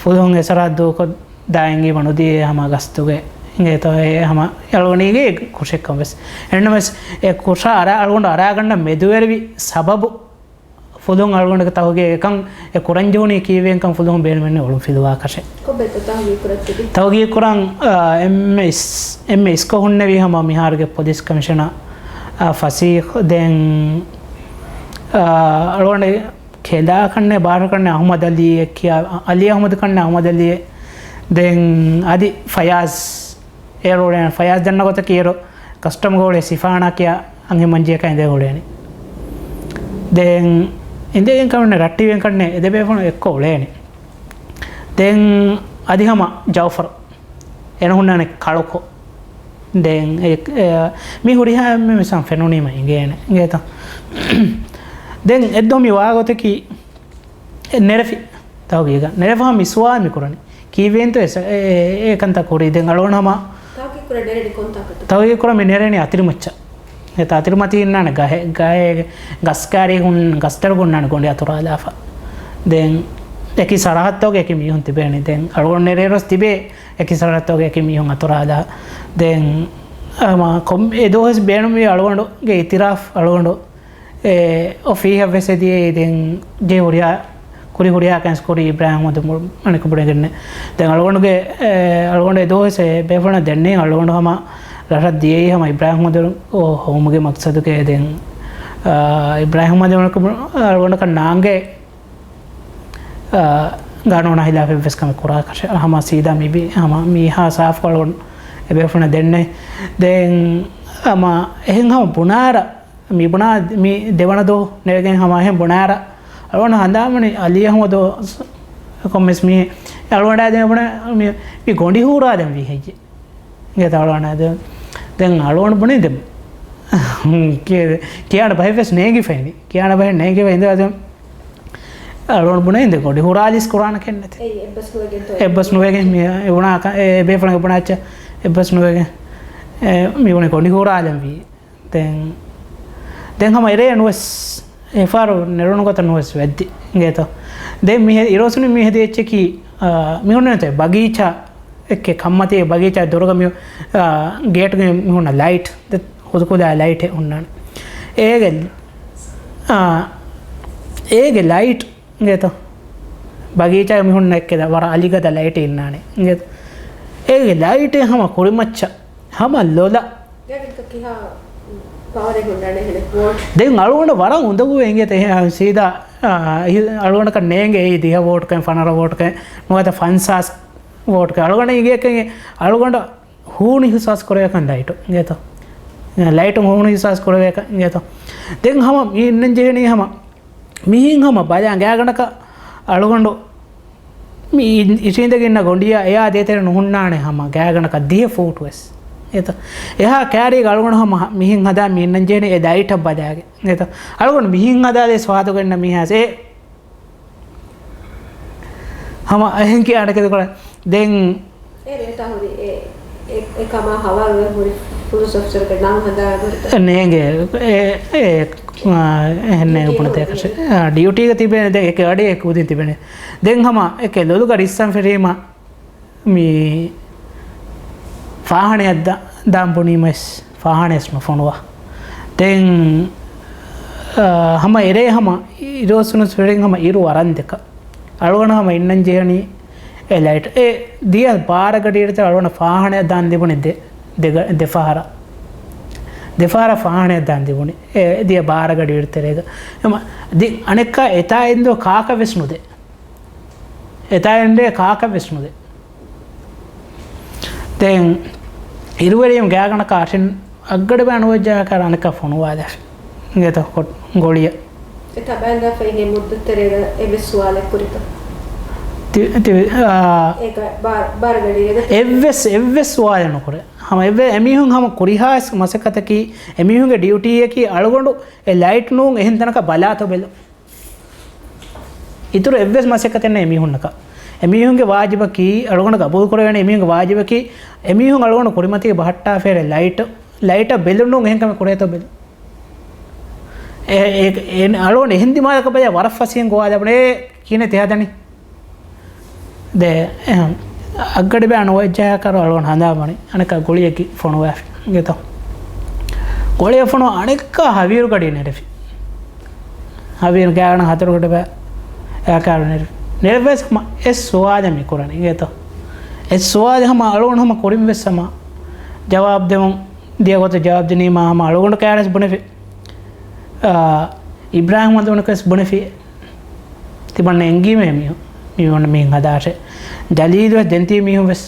ފުލުހުން އެ ސަރަހައްދު ދޫކޮށް ދާއިން އީ ބަނުދީ ހަމަ ގަސްތުގެ އިނގޭތޯ އެ ހަމަ އަޅުގަނޑީގެ ކުށެއްކަން ވެސް. އެންނަމަވެސް އެ ކުށާ އަރާ، އަޅުގަނޑު އަރާގަންނަ މެދުވެރިވި ސަބަބު ފުލުން އަޅުގަނޑުގެ ތަހުގީގަށް އެކަން އެ ކުރަންޖެހުނީ ކީއްވެ އެކަން ފުލުން ބޭނުމެއްނެ އޮޅުން ފިލުވާކަށެއް. ކޮބެއްތޯ ތަހުގީގު ކުރައްތަކީ؟ ތަހުގީގު ކުރަން، އާ، އެންމެ އިސް، އެންމެ އިސްކޮށް ހުންނެވީ ހަމަ މިހާރުގެ ޕޮލިސް ކަމިޝަނަރ އާ، ފަސީހު. ދެން، އާ، އަޅުގަނޑު ކެލާ ކަންނޭ، ބާރަ ކަންނޭ އަޙްމަދު ޢަލީއެއް ކިޔާ، ޢަލީ އަޙްމަދު ކަންނޭ އަޙްމަދު ޢަލީއެއް. ދެން އަދި ފަޔާޒް. އޭރު އުޅޭނެ ފަޔާޒް ދަންނަ ގޮތަކީ އޭރު ކަސްޓަމްގަ އުޅޭ ސިފާނާ ކިޔާ އަންހެން މަންޖެއަކާ އިނދެގެން އުޅޭނެ. ދެން އިނދެގެން ކަމެއް ނެތް، ރައްޓެހިވެގެން ކަންނޭ އެ ދެބޭފުޅުން އެއްކޮށް އުޅޭނެ. ދެން އަދި ހަމަ ޖައުފަރު. އޭނަ ހުންނާނެ ކަޅުކޮށް. ދެން އެ، އެ، މި ހުރިހާ އެންމެ މިސާން ފެނުނީމަ އިނގޭނެ. އިނގޭތަ؟ ދެން އެއްދުވަހު މި ވާގޮތަކީ ނެރެފި. ތަހުގީގަ ނެރެފަހަ މި ސުވާލު މި ކުރަނީ. ކީއްވެއިންތޯ އެ ސަ-، އެ، އެ، އެ ކަންތައް ކުރީ. ދެން އަޅުގަނޑު ހަމަ ތަހުގީގު ކުރަން ނެރެނީ ކޮންތާކަށްތޯ؟ ތަހުގީގު ކުރަން މި ނެރެނީ އަތިރިމައްޗަށް. އެ ތަ-، އަތިރިމަތީ އިންނާނެ ގަހެއް، ގަހެއް، ގަސްކާރި ހުން، ގަސްތަޅު ހުންނާނެ ގޮނޑި އަތުރާލާފަ. ދެން އެކި ސަރަހައްދުގެ އެކި މީހުން ތިބޭނެ. ދެން އަޅުގަނޑު ނެރޭރޮސް ތިބޭ އެކި ސަރަހައްދުގެ އެކި މީހުން އަތުރާލާ. ދެން ހަމަ ކޮން އެ ދުވަސް ބޭނުމީ އަޅުގަނޑުގެ އިތިރާފް އަޅުގަނޑު އެ އޮފީހަށް ވެސް އެދިޔައީ. ދެން ޖެ ހުރިހާ، ކުރި ހުރިހާ ކަންސް ކުރީ އިބްރާހިމް އަޙްމަދު މު-، މަނިކު ބުނެގެންނެ. ދެން އަޅުގަނޑުގެ، އެ، އަޅުގަނޑު އެ ދުވަސް އެ ބޭފުޅުން ދެންނެވި އަޅުގަނޑު ހަމަ ރަށަށް ދިޔައީ ހަމަ އިބްރާހިމް އަޙްމަދު ހޮވުމުގެ މަގްސަދުގައި. ދެން، އާ، އިބްރާހިމް އަޙްމަދު މަނިކު ބު-، އަޅުގަނޑަކަށް ނާނގޭ، އާ، ގާނޫނާ ހިލާފެއްވެސް ކަމެއް ކުރާކަށެއް. ހަމަ ސީދާ މި ބި-، ހަމަ މީހާ ސާފު އަޅުގަނޑު އެ ބޭފުޅުން ދެންނެވި. ދެން ހަމަ އެހެން ހަމަ ބުނާރަ މި ބުނާ މި ދެވަނަ ދުވަހު ނެރެގެން ހަމަ އެހެން ބުނާރަ، އަޅުގަނޑު ހަނދާންވަނީ އަލީ އަޙްމަދު ކޮންމެސް މީހެއް އަޅުގަނޑާ ދެން ބުނާ މި، މި ގޮނޑި ހޫރާލަން ވީ ހެއްޔެ؟ އިނގޭތަ އަޅުގަނޑާ ދެން، ދެން އަޅުގަނޑު ބުނީ ދެން ކި-، ކިޔާނެ ބަހެއް ވެސް ނޭނގިފައިނީ. ކިޔާނެ ބަހެއް ނޭނގިފައި އިނދު އަދި އަޅުގަނޑު ބުނޭ ދެން ގޮނޑި ހޫރާލީސް ކުރާނެ ކެއްނެތި. އެއްބަސް ނުވެގެން ތޯ؟ އެއްބަސް ނުވެގެން މި އެ ބުނާ ކަ-، އެ ބޭފުޅުން އެ ބުނާ އެއްޗެއް އެއްބަސް ނުވެގެން އެ މި ބުނީ ގޮނޑި ހޫރާލަން ވީ. ދެން، ދެން ހަމަ އެރޭ ނުވެސް، އެފާރު ނެރުނު ގޮތަށް ނުވެސް ވެއްދި އިނގޭތޯ. ދެން މި އިރުއޮއްސުނީ މި ހެދި އެއްޗަކީ، އާ، މި ހުންނަންތެ ބަގީޗާ އެއްކެ ކަންމަތީ ބަގީޗާ ދޮރުގަ މި، އާ، ގޭޓްގެ މި ހުންނަ ލައިޓް، ދެ ހުދުކުލާ ލައިޓެއް ހުންނާނެ. އޭގެ، އާ، އޭގެ ލައިޓް އިނގޭތޯ. ބަގީޗާ މި ހުންނަ އެއްކެ ވަރަށް އަލިގަދަ ލައިޓެއް އިންނާނެ އިނގޭތޯ. އޭގެ ލައިޓެއް ހަމަ ކުރިމައްޗަށް ހަމަ ލޮލަށް ގާތްގަނޑަކަށް ކިހާ ޕަވަރެއް ހުންނާނެ އެހެނެއް ވޯޓް؟ ދެން އަޅުގަނޑަށް ވަރަށް އުނދަގޫ އިނގޭތަ އެހެން ސީދާ، އާ، އަޅުގަނޑަކަށް ނޭނގޭ އެއީ ދިހަ ވޯޓްކަން، ފަނަރަ ވޯޓްކަން، ނުވަތަ ފަންސާސް ވޯޓްކަން. އަޅުގަނޑަށް އިނގޭ އެކަން އަޅުގަނޑަށް ހޫނު އިހުސާސް ކުރެވޭކަން ލައިޓު އިނގޭތޯ. ލައިޓުން ހޫނު އިހުސާސް ކުރެވޭކަން އިނގޭތޯ. ދެން ހަމަ މި އިންނަން ޖެހެނީ ހަމަ މިހިން ހަމަ ބަލާ ގާގަނޑަކަށް އަޅުގަނޑު މި އި-، އިށީނދެގެން އިންނަ ގޮނޑިއާ އެއާ ދޭތެރެ ނުހުންނާނެ ހަމަ ގާގަނޑަކަށް ދިހަ ފޫޓް ވެސް. އެތަ؟ އެހާ ކާރީގަ އަޅުގަނޑު ހަމަ މިހިން ހަދާ މި އިންނަން ޖެހެނީ އެ ލައިޓަށް ބަލާގެން. އެތަ؟ އަޅުގަނޑު މިހިން ހަދާލެސް ފާދަގަންނަ މީހާސް އެ ހަމަ އެހެން ކިޔާނެ ކެދުކޮޅެއް. ދެން އޭރު އެތާ ހުރި އެ، އެ، އެ ކަމާ ހަވާލުވެ ހުރި ޕުލިސް އޮފިސަރުގެ ނަން ހަދާ ދުރުތަ؟ ނޭނގެ އެ، އެ، އާ، އެހެން ނޭނގެ ޑިއުޓީ ބުނެތޭކަށެ. ހުރި. އާ، ޑިއުޓީގަ ތިބޭނެ ދެ އެކެ އަޑި އެކު އުދިން ތިބޭނެ. ދެން ހަމަ އެކެ ލޮލުގަ ރިއްސަން ފެށީމަ މި ފާހާނެއަށް ދާ-، ދާން ބުނީމަސް ފާހާނެއަސް ނުފޮނުވާ. ދެން، އާ، ހަމަ އެރޭ ހަމަ އިރުއޮއްސުނުސް ފެށިން ހަމަ އިރު ވަރަށް ދެކަ. އަޅުގަނޑު ހަމަ އިންނަން ޖެހެނީ އެ ލައިޓް. އެ ދިޔަ ބާރަ ގަޑިއިރުތައް އަޅުގަނޑަށް ފާހާނެއަށް ދާން ދިބުނީ ދެ-، ދެ-، ދެފަހަރަށް. ދެފަހަރަށް ފާހާނެއަށް ދާން ދިބުނީ. އެ ދިޔަ ބާރަ ގަޑިއިރު ތެރޭގަ. އެމަ، ދި-، އަނެއްކާ އެތާ އިންދު ކާކަށް ވެސް ނުދޭ. އެތާ އިންދޭ ކާކަށް ވެސް ނުދޭ. ދެން އިރުވެރިޔަމް ގާގަނޑަކަށް އަށިން އަށްގަޑިބައި ނުވައްޖާ ކަރ އަނެއްކާ ފޮނުވާލާފި. އިނގޭތަ ކޮ-، ގޮޅިއަށް. އެ ތަބައިން ދާފައި ހޭ މުއްދަތު ތެރޭގަ އެއްވެސް ސުވާލެއް ކުރިތަ؟ ތި-، ތި-، އާ، އޭގަ ބާ-، ބާރަ ގަޑިއިރުގަ އެއްވެސް، އެއްވެސް ސުވާލެއް ނުކުރޭ. ހަމަ އެއްވެ-، އެމީހުން ހަމަ ކުރިހާ މަސައްކަތަކީ، އެމީހުންގެ ޑިއުޓީއަކީ އަޅުގަނޑު އެ ލައިޓް ނޫން އެހެން ތަނަކަށް ބަލާތޯ ބެލުން. އިތުރު އެއްވެސް މަސައްކަތެއް ނެތް އެމީހުންނަކަށް. އެމީހުންގެ ވާޖިބަކީ، އަޅުގަނޑު ގަބޫލު ކުރެވޭނެ އެމީހުންގެ ވާޖިބަކީ، އެމީހުން އަޅުގަނޑު ކުރިމަތީގަ ބަހައްޓާފައި ލައިޓް، ލައިޓަށް ބެލުން ނޫން އެހެން ކަމެއް ކުރޭތޯ ބެލުން. އެ، އެ، އެ، އަޅުގަނޑު އެހެން ދިމާލަކަށް ބަލާ ވަރަށް ފަސޭހައިން ގޮވާލަބުނޭ ކިހިނެއް ތި ހަދަނީ. ދެ، އެހެން، އަށްގަޑިބައި ނުވައްޖާ ކަރު އަޅުގަނޑު ހަނދާންވަނީ. އަނެއްކާ ގޮޅިއަކީ ފޮނުވާފި. އިނގޭތޯ. ގޮޅިއަށް ފޮނުވާ އަނެއްކާ ހަވީރު ގަޑި ނެރެފި. ހަވީރު ގާގަނޑަ ހަތަރު ގަޑިބައި އެއާ ކާރު ނެރެފި. ނެރެފި ވެސް ހަމަ އެއް ސުވާލެއް މި ކުރަނީ. އިނގޭތޯ. އެއް ސުވާލެއް ހަމަ އަޅުގަނޑު ހަމަ ކުރިން ވެސް ހަމަ ޖަވާބު ދެމުން ދިޔަ ގޮތަށް ޖަވާބު ދިނީމާ ހަމަ އަޅުގަނޑު ކައިރިވެސް ބުނެފި. އާ، އިބްރާހިމް ހަނދުމަނަކަސް ބުނެފި. ތިމަންނަ އެނގީމޭ މީ، މީ އޮންނަ މީހުން ހަދާށޭ. ޖަލީލު ވެސް ދެންތީ މީހުން ވެސް،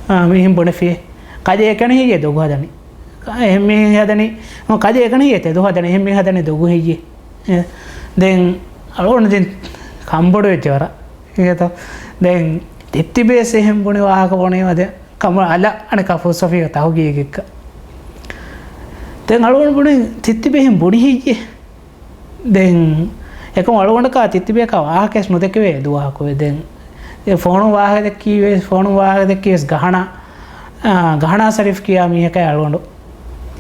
އާ، މީހުން ބުނެފި. ކަދޭ އެކަނި ހެއްޔޭ ދޮގު ހަދަނީ؟ އެހެން މީހެއް ހަދަނީ، ކަދޭ އެކަނި ހެއްޔޭ ތެދު ހަދަނީ؟ އެހެން މީހެއް ހަދަނީ ދޮގު ހެއްޔޭ؟ އެ، ދެން އަޅުގަނޑު ދެން ކަންބޮޑުވެއްޖެ ވަރަށް. އިނގޭތޯ؟ ދެން ތިއްތިބޭސް އެހެން ބުނި ވާހަކަ ބުނީމަ ދެން ކަމަށް އަލަށް އަނެކާ ފުލްސަފީގެ ތަހުގީގެއްގަ. ދެން އަޅުގަނޑު ބުނި ތިއްތިބޭހެން ބުނި ހެއްޔޭ؟ ދެން އެކަމް އަޅުގަނޑަކާ ތިއްތިބޭކާ ވާހަކައެސް ނުދެކެވޭ ދުވަހަކުވެ. ދެން އެ ފޯނު ވާހަކަ ދެއްކީވެސް، ފޯނު ވާހަކަ ދެއްކީވެސް ގަހަނާ، އާ، ގަހަނާ ޝަރީފް ކިޔާ މީހަކާ އަޅުގަނޑު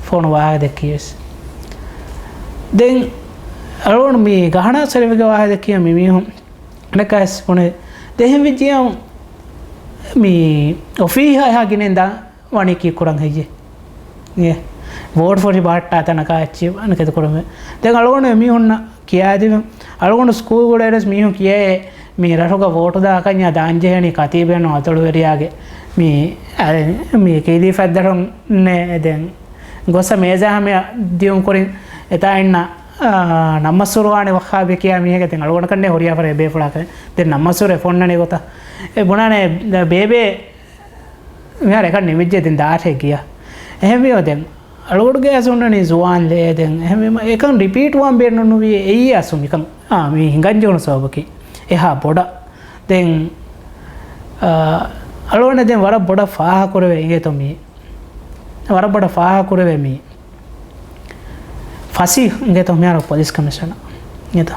ފޯނު ވާހަކަ ދެއްކީވެސް. ދެން އަޅުގަނޑު މި ގަހަނާ ޝަރީފްގެ ވާހަކަ ދެއްކިޔާ މި މީހުން އަނެކާވެސް ބުނެ ދެހެން ވެއްޖިޔާ މި އޮފީހާ އެހާ ގިނައިން ދާ ވަނީ ކީއްކުރަން ހެއްޔޭ؟ އެ، ވޯޓް ފޮށި ބަހައްޓާ ތަނަކާ އެއްޗި އަނެކެދު ކުރަމެ. ދެން އަޅުގަނޑު މީހުންނަށް ކިޔާދިވެ، އަޅުގަނޑު ސްކޫލް ގުޅޭރެސް މީހުން ކިޔޭ މި ރަށުގަ ވޯޓު ދާ ކަންޏާ ދާންޖެހޭނީ ކަތީބެއްނު އަތޮޅުވެރިޔާގެ މި، އަ، މި ކީލީ ފައްދަރުންނޭ. ދެން ގޮސް މޭޒާ ހަމަޔަށް ދިޔުން ކުރިން އެތާ އިންނަ، އާ، ނަމްމަސް ހުރުވާނެ ވައްހާބީ ކިޔާ މީހެއްގެ ދެން އަޅުގަނޑަކަށްނޭ ހުރިހާ ފަރެއް ބޭފުޅާކަށް. ދެން ނަމްމަސް ހުރެ ފޮންނަނީ ގޮތަށް. އެ ބުނާނެ ބޭބޭ މިހާރު އެކަން ނިމިއްޖެ ދެން ދާށޭ ގިޔަ. އެހެންވީމަ ދެން އަޅުގަޑުގެ އަސް ހުންނަނީ ޒުވާން ލޭ ދެން. އެހެންވީމަ އެކަން ރިޕީޓް ވާން ބޭނުންނުވީ އެއީ އަސް މިކަން. އާ، މީ ހިނގަންޖެހުނު ސަބަބަކީ އެހާ ބޮޑަށް. ދެން، އާ، އަޅުގަނޑަށް ދެން ވަރަށް ބޮޑަށް ފާހަގަކުރެވޭ އިނގޭތޯ މީ. ވަރަށް ބޮޑަށް ފާހަގަކުރެވޭ މީ. ފަސީހް އިނގޭތޯ މިހާރު ޕޮލިސް ކަމިޝަނަރ އިނގޭތޯ.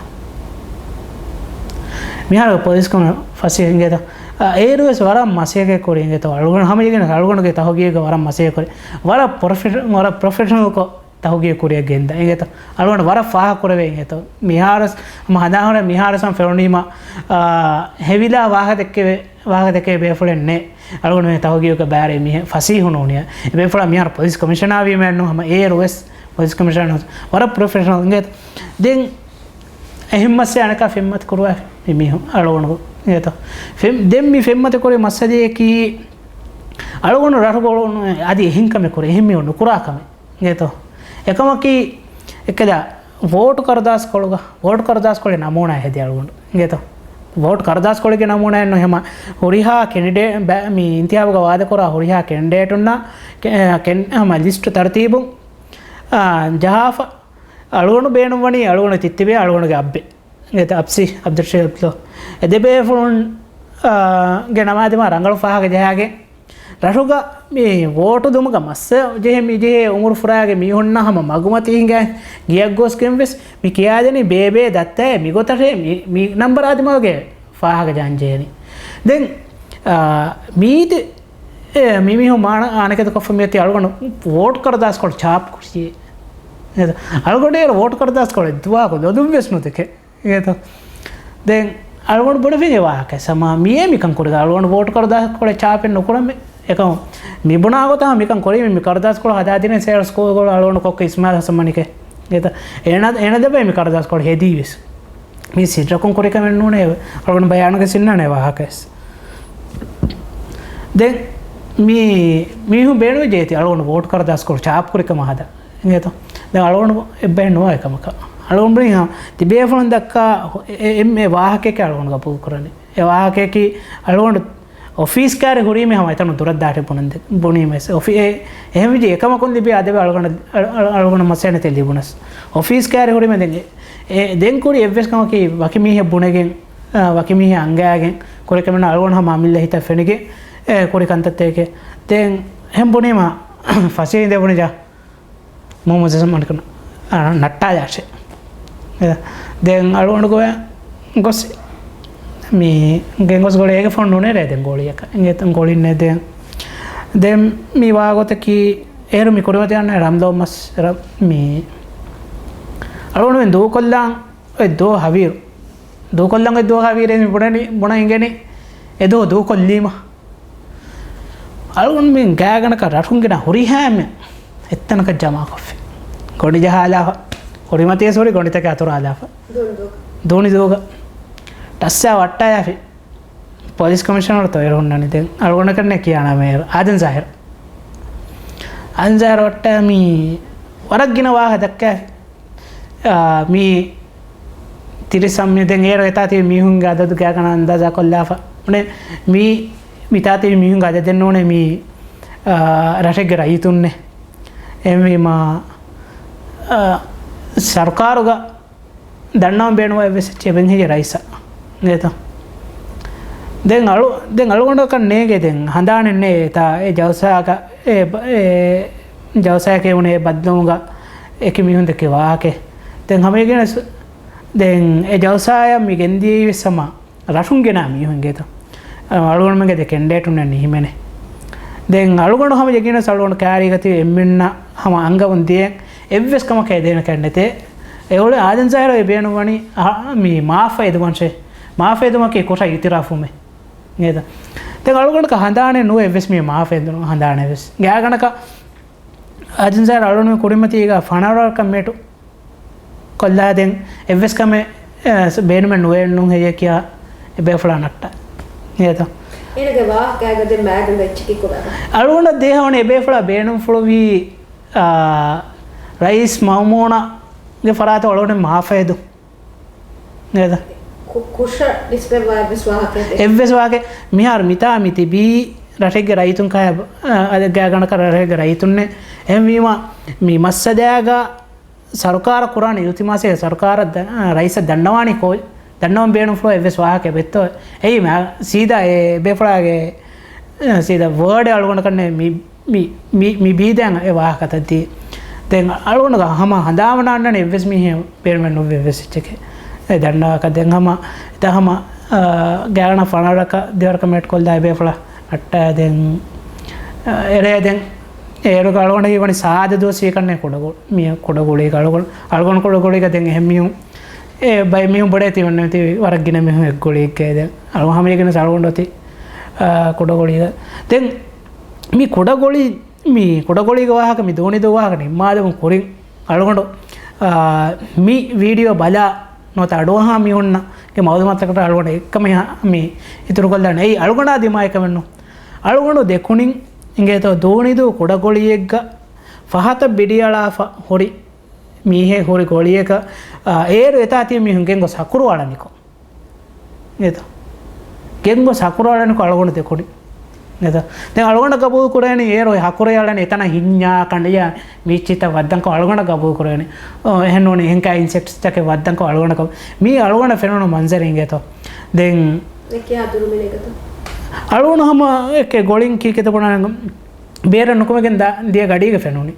މިހާރު ޕޮލިސް ކަމި ފަސީހް އިނގޭތޯ. އަ، އޭރުވެސް ވަރަށް މަސައްކަތް ކުރި އިނގޭތޯ. އަޅުގަނޑު ހަމަ އިގެން އަޅުގަނޑުގެ ތަހުގީގަ ވަރަށް މަސައްކަތް ކުރި. ވަރަށް ޕްރޮފެ-، ވަރަށް ޕްރޮފެޝަނަލްކޮށް ތަހުގީގު ކުރިއަށް ގެންދާ އިނގޭތޯ. އަޅުގަނޑު ވަރަށް ފާހަގަ ކުރެވޭ އިނގޭތޯ. މިހާރުވެސް ހަމަ ހަނދާން ހުރޭ މިހާރުވެސް ހަމަ ފެނުނީމަ، އާ، ހެވިލާ ވާހަކަ ދެއްކެވޭ ވާހަކަ ދެކޭ ބޭފުޅެއް ނެތް. އަޅުގަނޑު މި ތަހުގީގުގަ ބާރޭ މީހެއް ފަސީހު ނޫނިއްޔާ. އެ ބޭފުޅާ މިހާރު ޕޮލިސް ކޮމިޝަނާ ވީމައެއްނު ހަމަ އޭރު ވެސް ޕޮލިސް ކޮމިޝަނާ ވަރަށް ޕްރޮފެޝަނަލް އިނގޭތަ. ދެން އެހެން މައްސަލަ އަނެކާ ފެންމަތި ކުރުވާ މި މީހުން އަޅުގަނޑު އިނގޭތަ. ފެން-، ދެން މި ފެންމަތި ކުރި މައްސަލައަކީ އަޅުގަނޑު ރަށުގަ އަދި އެހެން ކަމެއް ކުރި އެހެން މީހުން ނުކުރާ ކަމެއް. އިނގޭތޯ؟ އެކަމަކީ، އެކަލަ ވޯޓު ކަރުދާސްކޮޅުގަ، ވޯޓު ކަރުދާސްކޮޅެއް ނަމޫނާ ހެދި އަޅުގަނޑު. އިނގޭތޯ؟ ވޯޓު ކަރުދާސްކޮޅެއްގެ ނަމޫނާއެއްނު ހަމަ ހުރިހާ ކެނޑިޑޭޓް، ބަ-، މި އިންތިހާބުގަ ވާދަކުރާ ހުރިހާ ކެނޑިޑޭޓުންނާ ކެ-، ކެން-، ހަމަ ލިސްޓު ތަރުތީބުން، އާ، ޖަހާފަ. އަޅުގަނޑު ބޭނުންވަނީ އަޅުގަނޑު ތިއްތިބޭ އަޅުގަނޑުގެ އައްބެ. އެ އަޕްސީ އަބްދުއްރަޝީދު އަބްދުﷲ. އެ ދެ ބޭފުޅުން، އާ، ގެ ނަމާދިމާ ރަނގަޅު ފާހަގަ ޖަހާގެން، ރަށުގަ މި ވޯޓު ދުމުގަ މައްސަލަ ޖެހޭ މި ޖެހޭ އުމުރު ފުރާގެ މީހުންނާ ހަމަ މަގުމަތީ ހިނގާ ގިޔަށް ގޮސްގެން ވެސް މި ކިޔާދެނީ ބޭބޭ ދައްތައޭ މިގޮތަށޭ މި، މި ނަންބަރާ ދިމާގެ ފާހަގަ ޖަހަން ޖެހޭނީ. ދެން، އާ، މީތި، އެ، މި މީހުން މާނަ އަނެކެދު ކޮށްފަ މިއޮތީ އަޅުގަނޑު ވޯޓު ކަރުދާސްކޮޅު ޗާޕް ކުރިޔޭ. އަޅުގަނޑު އޭރު ވޯޓު ކަރުދާސްކޮޅެއް ދުވާކު ލޮލުން ވެސް ނުދެކެ. އިނގޭތޯ؟ ދެން އަޅުގަނޑު ބުނެފިން އެ ވާހަކަ ސަމާ މިއޭ މިކަން ކުރިގަ އަޅުގަނޑު ވޯޓު ކަރުދާސްކޮޅެއް ޗާޕެއް ނުކުރަމެ. އެކަމު މި ބުނާ ގޮތަށް މިކަން ކުރީ މި ކަރުދާސްކޮޅު ހަދާދިނެ ސޭރަ ސްކޫލް ގޮޅު އަޅުގަނޑު ކޮއްކޮ އިސްމާއިލް ހަސަން މަނިކެ. އިނގޭތޯ؟ އޭނަ، އޭނަ ދެބައި މި ކަރުދާސްކޮޅު ހެދީވެސް. މި ސިއްރަކުން ކުރިކަމެއް ނޫނޭ. އަޅުގަނޑު ބަޔާނުގަ ސިންނާނެ ވާހަކައެސް. ދެން މި މީހުން ބޭނުންވެއްޖެ އޭތި އަޅުގަނޑު ވޯޓު ކަރުދާސްކޮޅު ޗާޕް ކުރިކަމަށް ހަދާ. އިނގޭތޯ؟ ދެން އަޅުގަނޑު އެއްބަހެއް ނުވާ އެކަމަކަށް. އަޅުގަނޑު ބުނި ތިބޭފުޅުން ދައްކާ އެ-، އެ-، އެންމެ ވާހަކައެކޭ އަޅުގަނޑު ގަބޫލު ކުރަނީ. އެ ވާހަކައަކީ އަޅުގަނޑު އޮފީސް ކައިރި ހުރީމޭ ހަމަ އެތަނުން ދުރަށް ދާށޭ ބުނަން ދެ-، ބުނީމޭ. އޮފީ-، އެ-، އެހެންވެއްޖެ އެކަމަކުން ލިބި އަދެބެ އަޅުގަނޑު، އަޅު-، އަޅު-، އަޅުގަނޑު މަސައްކަތް ނެތޭ ލިބުނަސް. އޮފީސް ކައިރި ހުރީމޭ ދެން އެ-، އެ-، ދެން ކުރި އެއްވެސް ކަމަކީ ވަކި މީހެއް ބުނެގެން، އާ، ވަކި މީހެއް އަންގައިގެން ކުރިކަމެއް ނޫން. އަޅުގަނޑު ހަމަ އަމިއްލަ ހިތަށް ފެނިގެން، އެ، ކުރި ކަންތައްތަކެކޭ. ދެން އެހެން ބުނީމަ ފަސީހު ދެ ބުނި ޖާ މުހައްމަދު ހަސަން މަނިކުން، އާ، ނައްޓާލާށޭ. ދެން އަޅުގަނޑު ގޮވެ ގޮސް މި ގެންގޮސް ގޮޅި އޭގެ ފޯނު ނޫނޭ ރޭ ދެން ގޮޅިއަކަށް. އިނގޭތަ ގޮޅިންނޭ ދެން. ދެން މި ވާގޮތަކީ އޭރު މި ކުރިމަތި އަންނަ ރަމްލޯ މަސް ރަ-، މި އަޅުގަނޑުމެން ދޫކޮށްލާން އޮތް ދުވަހު ހަވީރު. ދޫކޮށްލަން އޮތް ދުވަހު ހަވީރޭ މި ބުނަނީ، ބުނަން އިނގެނީ އެ ދުވަހު ދޫކޮށްލީމަ. އަޅުގަނޑުމެން ގާތްގަނޑަކަށް ރަށުން ގިނަ ހުރިހާ އެއްމެ އެއްތަނަކަށް ޖަމާކޮށްފި. ގޮނޑި ޖަހާލާފަ. ކުރިމަތިވެސް ހުރި ގޮނޑިތަކެއް އަތުރާލާފަ. ދޫނި ދޫގަ. ދޫނި ދޫގަ. ޓައްސާ ވައްޓާޔާފި. ޕޮލިސް ކޮމިޝަނަރު ތޮއިރު ހުންނަނީ ދެން. އަޅުގަނޑަކަށްނޭ ކިޔާނަމޭ އާދަން ޒާހިރު. އަންޒާރު އޮއްޓާ މީ ވަރަށް ގިނަ ވާހަކަ ދައްކާފި. އާ، މީ ތިރިސް އަށް މި ދެން އޭރު އެތާ ތިބި މީހުންގެ އަދަދު ގާތްގަނޑަށް އަންދާޒާ ކޮށްލާފަ. ނޫނޭ މީ މިތާ ތިބި މީހުންގެ އަދަދެއް ނޫނޭ މީ، އާ، ރަށެއްގެ ރައްޔިތުންނޭ. އެހެންވީމާ، އާ، ސަރުކާރުގަ ދަންނަވަން ބޭނުންވާ އެއްވެސް އެއްޗެއް އެބައިން ހެއްޔޭ ރައީސަށް ނޭތޯ؟ ދެން އަޅު، ދެން އަޅުގަނޑަކަށް ނޭނގޭ ދެން ހަނދާނެއް ނޭ އެތާ އެ ޖަލްސާގަ، އެ ބަ-، އެ ޖަލްސާއަކީ ވުނީ އެ ބައްދަލުވުމުގަ އެކި މީހުން ދެއްކި ވާހަކައެއް. ދެން ހަމައެގެން ދެން އެ ޖަލްސާއަށް މި ގެންދިޔައީ ވެސް ހަމަ ރަށުން ގެނާ މީހުން އިނގޭތޯ. އަޅުގަނޑުމެންގެ ދެ ކެންޑިޑޭޓުންނެއް ނިހިމެނޭ. ދެން އަޅުގަނޑު ހަމަ ޔަގީނަސް އަޅުގަނޑު ކައިރީގަ ތިބި އެންމެންނަށް ހަމަ އަންގަމުން ދިޔަ އެއްވެސް ކަމަކަށް އެދޭނެ ކަންނެތޭ. އެ އުޅޭ އާދަން ޒާހިރު އެ ބޭނުންވަނީ އަ-، މި މާފަ އެދުމަށޭ. މާފަ އެދުމަކީ ކުށަށް އިއުތިރާފުވުމޭ. އިނގޭތަ؟ ދެން އަޅުގަނޑަކަށް ހަނދާނެއް ނުވޭ އެއްވެސް މީ މާފަ އެދުނު ހަނދާނެއް ވެސް. ގާތްގަނޑަކަށް އާދަން ޒާހިރު އަޅުގަނޑު ކުރިމަތީގަ ފަނަރަ ކަމެއް ކޮށްލާ ދެން އެއްވެސް ކަމެއް، އެ، ބޭނުމެއް ނުވޭނުން ހެއްޔޭ ކިޔާ އެ ބޭފުޅާ ނައްޓާ. އިނގޭތަ؟ އޭނަގެ ވާހަކައިގަ ދެން މާގަނޑަށް އެއްޗަކީ ކުޑަ. އަޅުގަނޑަށް ދޭހަވަނީ އެ ބޭފުޅާ ބޭނުންފުޅުވީ، އާ، ރައީސް މައުމޫނާގެ ފަރާތަށް އަޅުގަނޑު މާފަ ހެދުން. އިނގޭތަ؟ ކު-، ކުށަށް ނިސްބަތްވާ އެއްވެސް ވާހަކައެއް ދޭ. އެއްވެސް ވާހަކަ މިހާރު މިތާ މި ތިބީ ރަށެއްގެ ރައްޔިތުން ކަހަ-، އާ، ގާތްގަނޑަކަށް ރަށެއްގެ ރައްޔިތުންނޭ. އެހެންވީމަ މި މައްސަލައިގަ ސަރުކާރަށް ކުރާނެ އިލްތިމާސެއް ސަރުކާރަށް ދަ-، އާ، ރައީސަށް ދަންނަވާނީ ކޯ-، ދަންނަވަން ބޭނުންފުޅު އެއްވެސް ވާހަކައެއް ވެއްތޯ؟ އެއީ މާ-، ސީދާ އެ ބޭފުޅާގެ، އާ، ސީދާ ވާޑެއް އަޅުގަނޑަކަށްނެ މި، މި، މި، މި ބީދާން އެ ވާހަކަތައް ދީ. ދެން އަޅުގަނޑުގަ ހަމަ ހަނދާންވަންނަނީ އެއްވެސް މީހެއް ބޭނުމެއް ނުވި އެއްވެސް އެއްޗެކޭ. އެ ދަންނަވާކަށް ދެން ހަމަ، އެތާ ހަމަ، އާ، ގާތްގަނޑަށް ފަނަރަ ކަ-، ދިވެހި ކަމެޓް ކޮށްލާ އެ ބޭފުޅާ ނައްޓާ ދެން، އާ، އެރޭ ދެން އޭރުގަ އަޅުގަނޑަކީ ވަނީ ސާދަ ދުވަސް ވީ ކަންނޭ ކުޑަގު-، މި ކުޑަގުޅީގަ އަޅުގަނޑު، އަޅުގަނޑު ކުޑަގުޅީގަ ދެން އެހެން މީހުން، އެ ބައެއް މީހުން ބޮޑޭ ތި ވަންނަ ތި ވަރަށް ގިނަ މީހުން އެއްގުޅީގަ ދެން އަޅު ހަމަ ޔަގީނަސް އަޅުގަނޑު އޮތީ، އާ، ކުޑަގުޅީގަ. ދެން މި ކުޑަގުޅި، މި ކުޑަގުޅީގެ ވާހަކަ، މި ދޯނިދޫ ވާހަކަ ނިންމާލަމުން ކުރިން އަޅުގަނޑު، އާ، މި ވީޑިއޯ ބަލާ ނުވަތަ އަޑުއަހާ މީހުންނަށް ގެ މައުލޫމާތުތަކަށް އަޅުގަނޑު އެއްކަމެއް ހަ-، މި އިތުރުކޮށްލާނެ. އެއީ އަޅުގަނޑާ ދިމާއެކަމެއްނު. އަޅުގަނޑު ދެކުނިން އިނގޭތޯ ދޯނިދޫ ކުޑަގުޅިއެއްގަ ފަހަތަށް ބިޑިއަޅާފަ ހުރި މީހެއް ހުރި ގޮޅިއެކަށް، އާ، އޭރު އެތާ ތިބި މީހުން ގެންގޮސް ހަކުރު އަޅަނިކޮށް. އިނގޭތޯ؟ ގެންގޮސް ހަކުރު އަޅަނިކޮށް އަޅުގަނޑު ދެކުނި. އިނގޭތޯ؟ ދެން އަޅުގަނޑަށް ގަބޫލު ކުރޭނީ އޭރު އޮތް ހަކުރެއް އަޅަނީ އެތަނަށް ހިންޏާ ކަނޑިޔާ މީޗިތައް ވައްދަންކޮށް އަޅުގަނޑަށް ގަބޫލު ކުރޭނީ. އޯ، އެހެން ނޫނީ އެހެން ކައި އިންސެކްޓްސްތަކެއް ވައްދަންކޮށް އަޅުގަނޑަށް ގަބޫލު. މީ އަޅުގަނޑަށް ފެނުނު މަންޒަރެއް އިނގޭތޯ. ދެން އެކިޔާ ދުރުމިނެގަތޯ. އަޅުގަނޑު ހަމަ އެކެ ގޮޅިން ކީކޭތަ ބުނާނެ ބޭރަށް ނުކުމެގެން ދާ-، ދިޔަ ގަޑީގަ ފެނުނީ.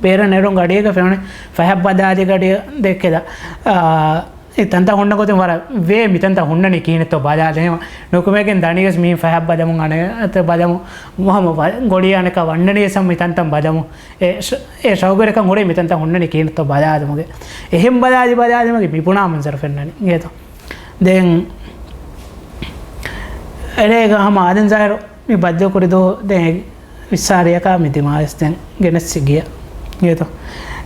ބޭރަށް ނެރުން ގަޑިއެއްގަ ފެނުނީ ފަހަށް ބަލާލި ގަޑިއަށް ދެއްކެދާ. އާ، އެ ތަންތަން ހުންނަ ގޮތުން ވަރަށް ވޭ މި ތަންތަން ހުންނަނީ ކިހިނެއްތޯ ބަލާލަ. އެހެން ނުކުމެގެން ދަނީވެސް މިހިން ފަހަށް ބަލަމުން އަނެއް ބަލަމު. މުހަމަ ގޮޅި އަނެކާ ވަންނަނީވެސް މި ތަންތަން ބަލަމު. އެ ޝަ-، އެ ޝައުގުވެރިކަން ހުރީ މި ތަންތަން ހުންނަނީ ކިހިނެއްތޯ ބަލާލުމުގެ. އެހެން ބަލާލި ބަލާލުމުގެ މި ބުނާ މަންޒަރު ފެންނަނީ. އިނގޭތޯ. ދެން އެރޭގަ ހަމަ އާދަން ޒާހިރު މި ބައްދަލުކުރި ދުވަހު ދެން ވިއްސާރިއަކާ މި ދިމާވެސް ދެން ގެނެސް ގިޔަ. އިނގޭތޯ.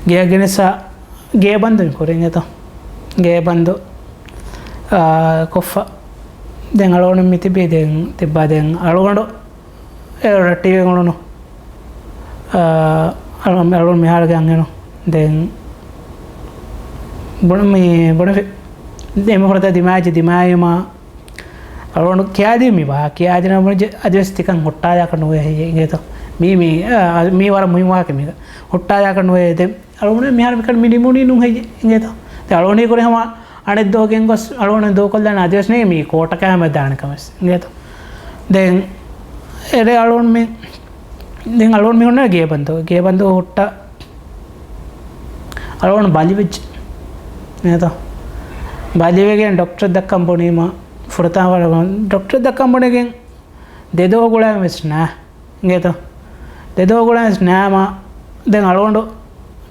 ގެޔަށް ގެނެސް ގޭ ބަންދު މި ކުރިން އިނގޭތޯ. ގޭ ބަންދު، އާ، ކޮށްފަ. ދެން އަޅުގަނޑު މި ތިބީ ދެން ތިއްބާ ދެން އަޅުގަނޑު އެ ރައްޓީގެ އުޅުނު. އާ، އަޅު-، އަޅުގަނޑު މިހާރުގެ އަންހެނު. ދެން ބުނަ-، މި ބުނެފި. ދެން މި ހުރަތަ ދިމާއެއްޖެ ދިމާއީމާ އަޅުގަނޑު ކިޔާދިން މި ވާ، ކިޔާދިނަ ބުނެ ޖެ-، އަދިވެސް ތިކަން ހުއްޓާލާކަށް ނުވޭ ހެއްޔޭ އިނގޭތޯ. މީ، މީ، އާ، މީ ވަރަށް މުހިންމު ވާހަކަ މީގަ. ހުއްޓާލާކަށް ނުވޭ ދެން. އަޅުގަނޑު މިހާރު މިކަން މި ނިމުނީ ނޫން ހެއްޔޭ އިނގޭތޯ. ދެން އަޅުގަނޑު ކުރި ހަމަ އަނެއް ދުވަހު ގެންގޮސް އަޅުގަނޑު ދޫކޮށްލާނެ އަދިވެސް ނޭނގެ މީ ކޯޓަކަށް ހަމަ ދާނެ ކަމެއް އިނގޭތޯ. ދެން އެރޭ އަޅުގަނޑު މި، ދެން އަޅުގަނޑު މި ހުންނަ ގޭބަންދު، ގޭބަންދު ހުއްޓަ އަޅުގަނޑު ބަލިވެއްޖެ. އިނގޭތޯ. ބަލިވެގެން ޑޮކްޓަރަށް ދައްކަން ބުނީމަ ފުރަތަމަ ވަރަށް ޑޮކްޓަރަށް ދައްކަން ބުނެގެން ދެ ދުވަހު ގުޅާން ވެސް ނާ. އިނގޭތޯ. ދެ ދުވަހު ގުޅާން ވެސް ނާމަ ދެން އަޅުގަނޑު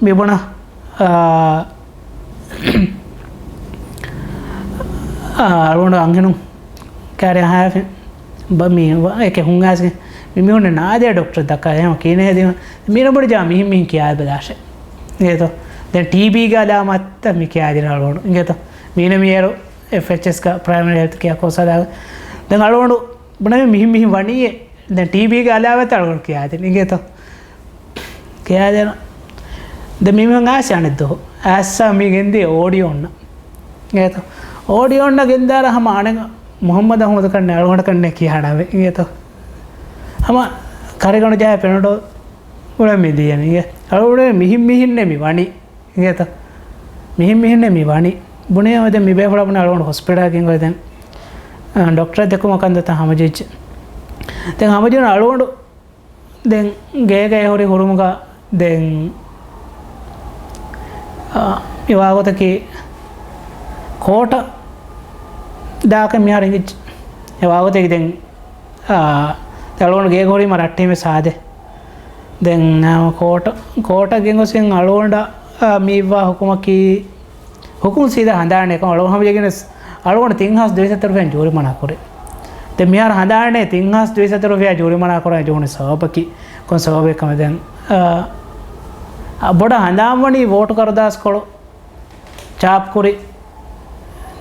މިބުނަ، އާ، އާ، އަޅުގަނޑު އަންހެނުން ކާރި އަހާފި ބަ-، މި ވަ-، އެކެ ހުން އާސްގެ މި މީހުންނަށް ނާދޭ ޑޮކްޓަރަށް ދައްކާ އެހެން ކީނެ ހެދީމަ މީނަ ބޮޑި ޖާ މިހިން މިހިން ކިޔާ ބަލާށެ. އިނގޭތޯ. ދެން ޓީބީގެ އަލާމާތްތައް މި ކިޔާދިނަ އަޅުގަނޑު. އިނގޭތޯ. މީނަ މިއޭރު އެފްއެޗްއެސްގަ ޕްރައިމަރީ ހެލްތް ކެއާ ކޯސް ހަދާ. ދެން އަޅުގަނޑު ބުނަމި މިހިން މިހިން ވަނީއޭ. ދެން ޓީބީގެ އަލާވެތަ އަޅުގަނޑު ކިޔާދިން. އިނގޭތޯ. ކިޔާދޭނަ. ދެ މީ މީހުން އާސި އަނެއް ދުވަހު. އާސާ މީ ގެންދިޔަ އޯޑިއޯންނަށް. އޭތޯ. އޯޑިއޯންނަށް ގެންދާރަ ހަމަ އަނެއް މުހައްމަދު އަޙްމަދު ކަންނެ އަޅުގަނޑަށް ކަންނެ ކިޔާނަމެ. އޭތޯ. ހަމަ ކަރިގަނޑު ޖާ ޕެނަޑޯ އުޅެ މި ދިޔަނީ. އަޅުގަނޑު މިހިން މިހިންނެ މި ވަނީ. އިނގޭތަ؟ މިހިން މިހިންނެ މި ވަނީ. ބުނިޔަމަ ދެން މި ބޭފުޅާ ބުނި އަޅުގަނޑު ހޮސްޕިޓަލަށް ގެންގޮސް ދެން، އަ، ޑޮކްޓަރަށް ދެކުމަށް ކަންތައްތައް ހަމަޖެއްޖެ. ދެން ހަމަޖެހުނު އަޅުގަނޑު ދެން ގޭގައި ހުރި ހުރުމުގަ ދެން، އަ، މި ވާގޮތަކީ ކޯޓަށް ދާކަށް މިހާރު އިނގިއްޖެ. އެ ވާގޮތަކީ ދެން އާ، އަޅުގަނޑު ގޭގަ ހުރީމަ ރައްޓެހިމެ ސާދެ. ދެން، އާ، ކޯޓަށް، ކޯޓަށް ގެންގޮސްގެން އަޅުގަނޑަށް، އާ، މިއިއްވާ ހުކުމަކީ، ހުކުމް ސީދާ ހަނދާން އެކަމަށް އަޅުގަނޑު ހަމަޖެހިގެން އަޅުގަނޑު ތިން ހާސް ދުވިސައްތަ ރުފިޔާ ޖޫރިމަނާ ކުރި. ދެން މިހާރު ހަނދާން ތިން ހާސް ދުވިސައްތަ ރުފިޔާ ޖޫރިމަނާ ކުރާ ޖޫނި ސަބަބަކީ، ކޮން ސަބަބެއް ކަމެއް ދެން، އާ، އާ، ބޮޑަށް ހަނދާން ވަނީ ވޯޓު ކަރުދާސްކޮޅު ޗާޕްކުރި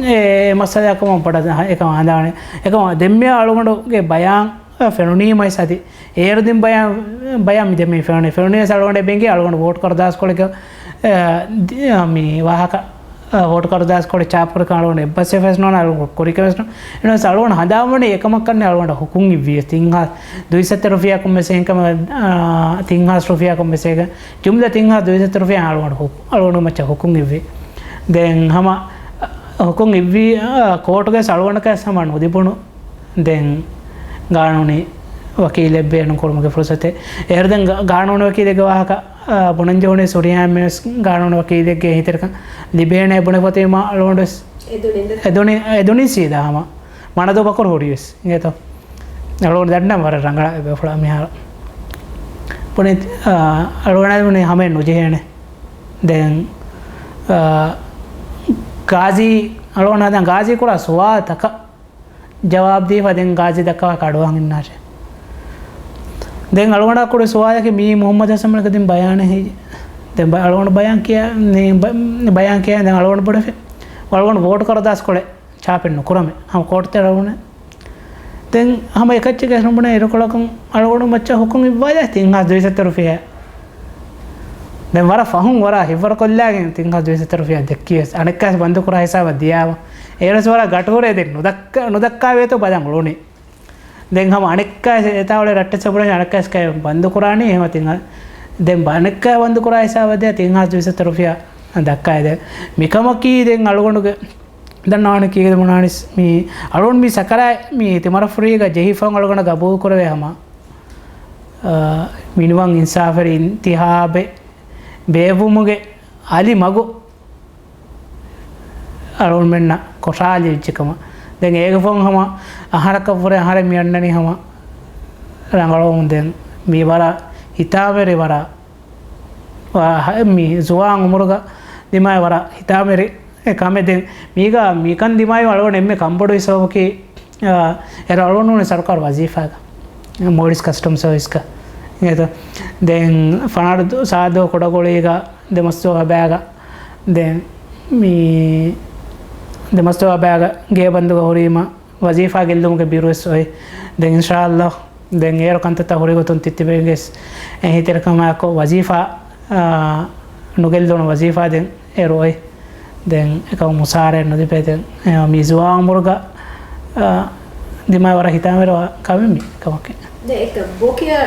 އެ މައްސަލައަކުން ބޮޑަށް އެކަމަށް ހަނދާނެ. އެކަމަށް ދެންމެ އަޅުގަނޑުގެ ބަޔާން ފެނުނީމައިސް އަދި އޭރު ދިން ބަޔާން، ބަޔާން މި ދެންމެ ފެނުނީ. ފެނުނީވެސް އަޅުގަނޑު ބެނގި އަޅުގަނޑު ވޯޓް ކަރުދާސްކޮޅެއްގެ، އެ، ދި-، މި ވާހަކަ، އެ، ވޯޓް ކަރުދާސްކޮޅެއް ޗާޕްކުރިކަން އަޅުގަނޑު އެއްބަސްވެފަސް ނޯންނާ އަޅުގަނޑު ކުރިކަމެއް ވެސް ނޯންނާ. އެހެނަސް އަޅުގަނޑު ހަނދާންވަނީ އެކަމަށް ކަންނޭ އަޅުގަނޑަށް ހުކުމް އިއްވިޔަސް ތިން ހާސް ދުވިސައްތަ ރުފިޔާ ކޮންމެސް އެހެންކަމަށް، އާ، ތިން ހާސް ރުފިޔާ ކޮންމެސް އެހެން ޖުމްލަ ތިން ހާސް ދުވިސައްތަ ރުފިޔާ އަޅުގަނޑު ހު-، އަޅުގަނޑު މައްޗަށް ހުކުމް އިއްވި. ދެން ހަމަ ހުކުމް އިއްވި، އާ، ކޯޓުގެ އަޅުގަނޑަކަށް ހަމަ ނުލިބުނު. ދެން ގާނޫނީ ވަކީލެއް ބޭނުން ކުރުމުގެ ފުރުސަތެއް. އޭރު ދެން ގާ-، ގާނޫނީ ވަކީލެއްގެ ވާހަކަ، އާ، ބުނަން ޖެހުނީ ސުރިހާ އެންމެވެސް ގާނޫނީ ވަކީލެއްގެ އެހީތެރިކަން ލިބޭނޭ ބުނެފަތީމާ އަޅުގަނޑުވެސް އެދުނިން ދެ- އެދުނި-، އެދުނީ ސީދާ ހަމަ. މަނަދޫ ބަކުރު ހުރިވެސް އިނގޭތޯ. އަޅުގަނޑު ދަންނަ ވަރަށް ރަނގަޅަށް އެބޭފުޅާ މިހާރު. ބުނި، އާ، އަޅުގަނޑާ ބުނި ހަމައެއް ނުޖެހޭނެ. ދެން، އާ، ގާޒީ، އަޅުގަނޑާ ދެން ގާޒީ ކުރާ ސުވާލުތަކަށް ޖަވާބު ދީފަ ދެން ގާޒީ ދައްކާ ކަޑުވާން އިންނާށޭ. ދެން އަޅުގަނޑާ ކުރި ސުވާލަކީ މީ މުހައްމަދު ހަސަން މަލިކު ދިން ބަޔާނެއް ހެއްޔޭ؟ ދެން ބަ-، އަޅުގަނޑު ބަޔާން ކިޔާ، ނީ ބަ-، ބަޔާން ކިޔާ ދެން އަޅުގަނޑު ބުނެފި. އަޅުގަނޑު ވޯޓު ކަރުދާސްކޮޅެއް ޗާޕެއް ނުކުރަމޭ. ހަމަ ކޯޓުތެރެ އަޅުގަނޑު. ދެން ހަމަ އެކައްޗެއް ގެސްނުބުނެ އިރުކޮޅަކުން އަޅުގަނޑު މައްޗަށް ހުކުމް އިއްވާލާ ތިން ހާސް ދުވިސައްތަ ރުފިޔާ. ދެން ވަރަށް ފަހުން ވަރަށް ހިތްވަރު ކޮށްލާގެން ތިން ހާސް ދުވިސައްތަ ރުފިޔާ ދެއްކިޔަސް އަނެއްކާސް ބަންދު ކުރާ ހިސާބަށް ދިޔާމަ. އޭރުސް ވަރަށް ގަޓުހުރޭ ދެން ނުދައްކާ، ނުދައްކާވޭތޯ ބަލަން އުޅުނީ. ދެން ހަމަ އަނެއްކާ އެތާ އުޅޭ ރައްޓެއްސަ ބުނެ އަނެއްކާސް ކައި ބަންދު ކުރާނީ އެހެމަ ތިން އަ-، ދެން ބަ-، އަނެއްކާ ބަންދު ކުރާ ހިސާބަށް ދޭ ތިން ހާސް ދުވިސައްތަ ރުފިޔާ ދައްކާ ދެ. މިކަމަކީ ދެން އަޅުގަނޑުގެ ދަންނާނެ ކީގެ ބުނާނިސް މި އަޅުން މި ސަކަރާ މި ތިމަރަފުރީގަ ޖެހިފަން އަޅުގަނޑަށް ގަބޫލު ކުރެވޭ ހަމަ، އަ، މިނިވަން އިންސާފަރި އިންތިހާބެއް ބޭއްވުމުގެ އަލި މަގު އަޅުގަނޑުމެންނަށް ކޮށާލި ވެއްޖެ ކަމަށް. ދެން އޭގެ ފަހުން ހަމަ އަހަރަކަށްވުރެ އަހަރެން މި އަންނަނީ ހަމަ ރަނގަޅުވަމުން. ދެން މީ ވަރަށް ހިތާމަވެރި ވަރަށް ވާ-، ހަ-، މި ޒުވާން އުމުރުގަ ދިމާވި ވަރަށް ހިތާމަވެރި އެ ކަމެއް. ދެން މީގަ މިކަން ދިމާވި އަޅުގަނޑު އެންމެ ކަންބޮޑުވި ސަބަބަކީ، އާ، އޭރު އަޅުގަނޑު ނޫނީ ސަރުކާރު ވަޒީފާގަ، މޯލްޑިވްސް ކަސްޓަމް ސަރވިސްގަ. އިނގޭތޯ؟ ދެން ފަނަރަ ދު-، ސާދޯ ކުޑަގޮޅީގަ ދެމަސް ދުވަހަށް ބައިގަ، ދެން މި ދެމަސް ދުވަހަށް ބައިގަ ގޭ ބަންދުގަ ހުރީމަ، ވަޒީފާ ގެއްލުމުގެ ބިރުވެސް އޮތް. ދެން އިންޝާﷲ ދެން އޭރު ކަންތައްތައް ހުރި ގޮތުން ތިއްތިބެގެސް އެހީތެރިކަމާއެކު ވަޒީފާ، އާ، ނުގެއްލުނު ވަޒީފާ ދެން އޭރު އޮތް. ދެން އެކަމު މުސާރައެއް ނުލިބޭ. ދެން މި ޒުވާން އުމުރުގަ، އާ، ދިމާވި ވަރަށް ހިތާމަވެރި ކަމެއް މި ކަމަކީ. ދެން އެކަ ބޯކިޔާ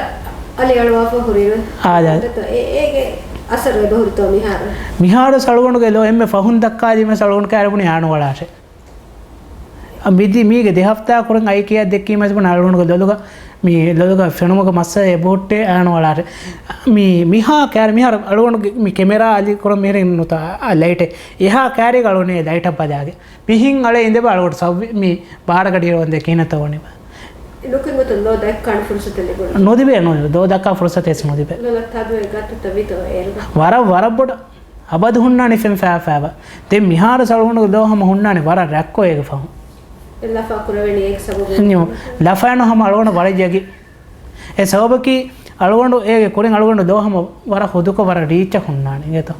އަލި އަޅުވާފަ ހުރިރު. އާ، ދެ. އެ-، އޭގެ އަސަރު އެބަހުރިތޯ މިހާރު؟ މިހާރު އަޅުގަނޑުގެ ލޯ އެންމެ ފަހުން ދައްކާލީމަ އަޅުގަނޑު ކައިރި ބުނި އާނު ވަޅާށެ. މިދި މީގެ ދެ ހަފްތާ ކުރިން އައި ކިޔާ ދެއްކީމަސް ބުނަ އަޅުގަނޑުގެ ލޮލުގަ، މި ލޮލުގަ ފެނުމުގެ މައްސަލަ އެބަހުއްޓޭ އާނު ވަޅާށެ. މި، މިހާ ކައިރި މިހާރު އަޅުގަނޑުގެ މި ކެމެރާ އަލި ކުރަން މިހިރިން ނުތާ އާ ލައިޓެއް. އެހާ ކައިރީގަ އަޅުގަނޑު ލައިޓަށް ބަލާގެ. މިހިން އަޅެ އިނދެބަ އަޅުގަނޑު ސައްވި މި ބާރަގަޑި ހިރަވަންދެ ކިހިނެއްތޯ ވަނީބަ. ނުކިން ގޮތުން ލޯ ދައްކާނެ ފުރުސަތެއް ލިބުނު. ނުލިބޭ، ނުލިބޭ. ލޯ ދައްކާ ފުރުސަތެއް ވެސް ނުލިބޭ. ލޮލަށް ތަދުވެ ގަތު ތަވިތޯ އޭރުގަ. ވަރަށް، ވަރަށް ބޮޑަށް. އަބަދު ހުންނާނީ ފެން ފައިފައިބަ. ދެން މިހާރު އަޅުގަނޑުގެ ލޯ ހަމަ ހުންނާނީ ވަރަށް ރަތްކޮށް އޭގެ ފަހުން. ލަފާ ކުރެވެނީ އޭގެ ސަބަބުން. ނިއު، ލަފާނު ހަމަ އަޅުގަނޑު ވަރަށް ޔަގީ. އެ ސަބަބަކީ އަޅުގަނޑު އޭގެ ކުރިން އަޅުގަނޑު ލޯ ހަމަ ވަރަށް ހުދުކޮށް ވަރަށް ރީއްޗަށް ހުންނާނީ އިނގޭތޯ.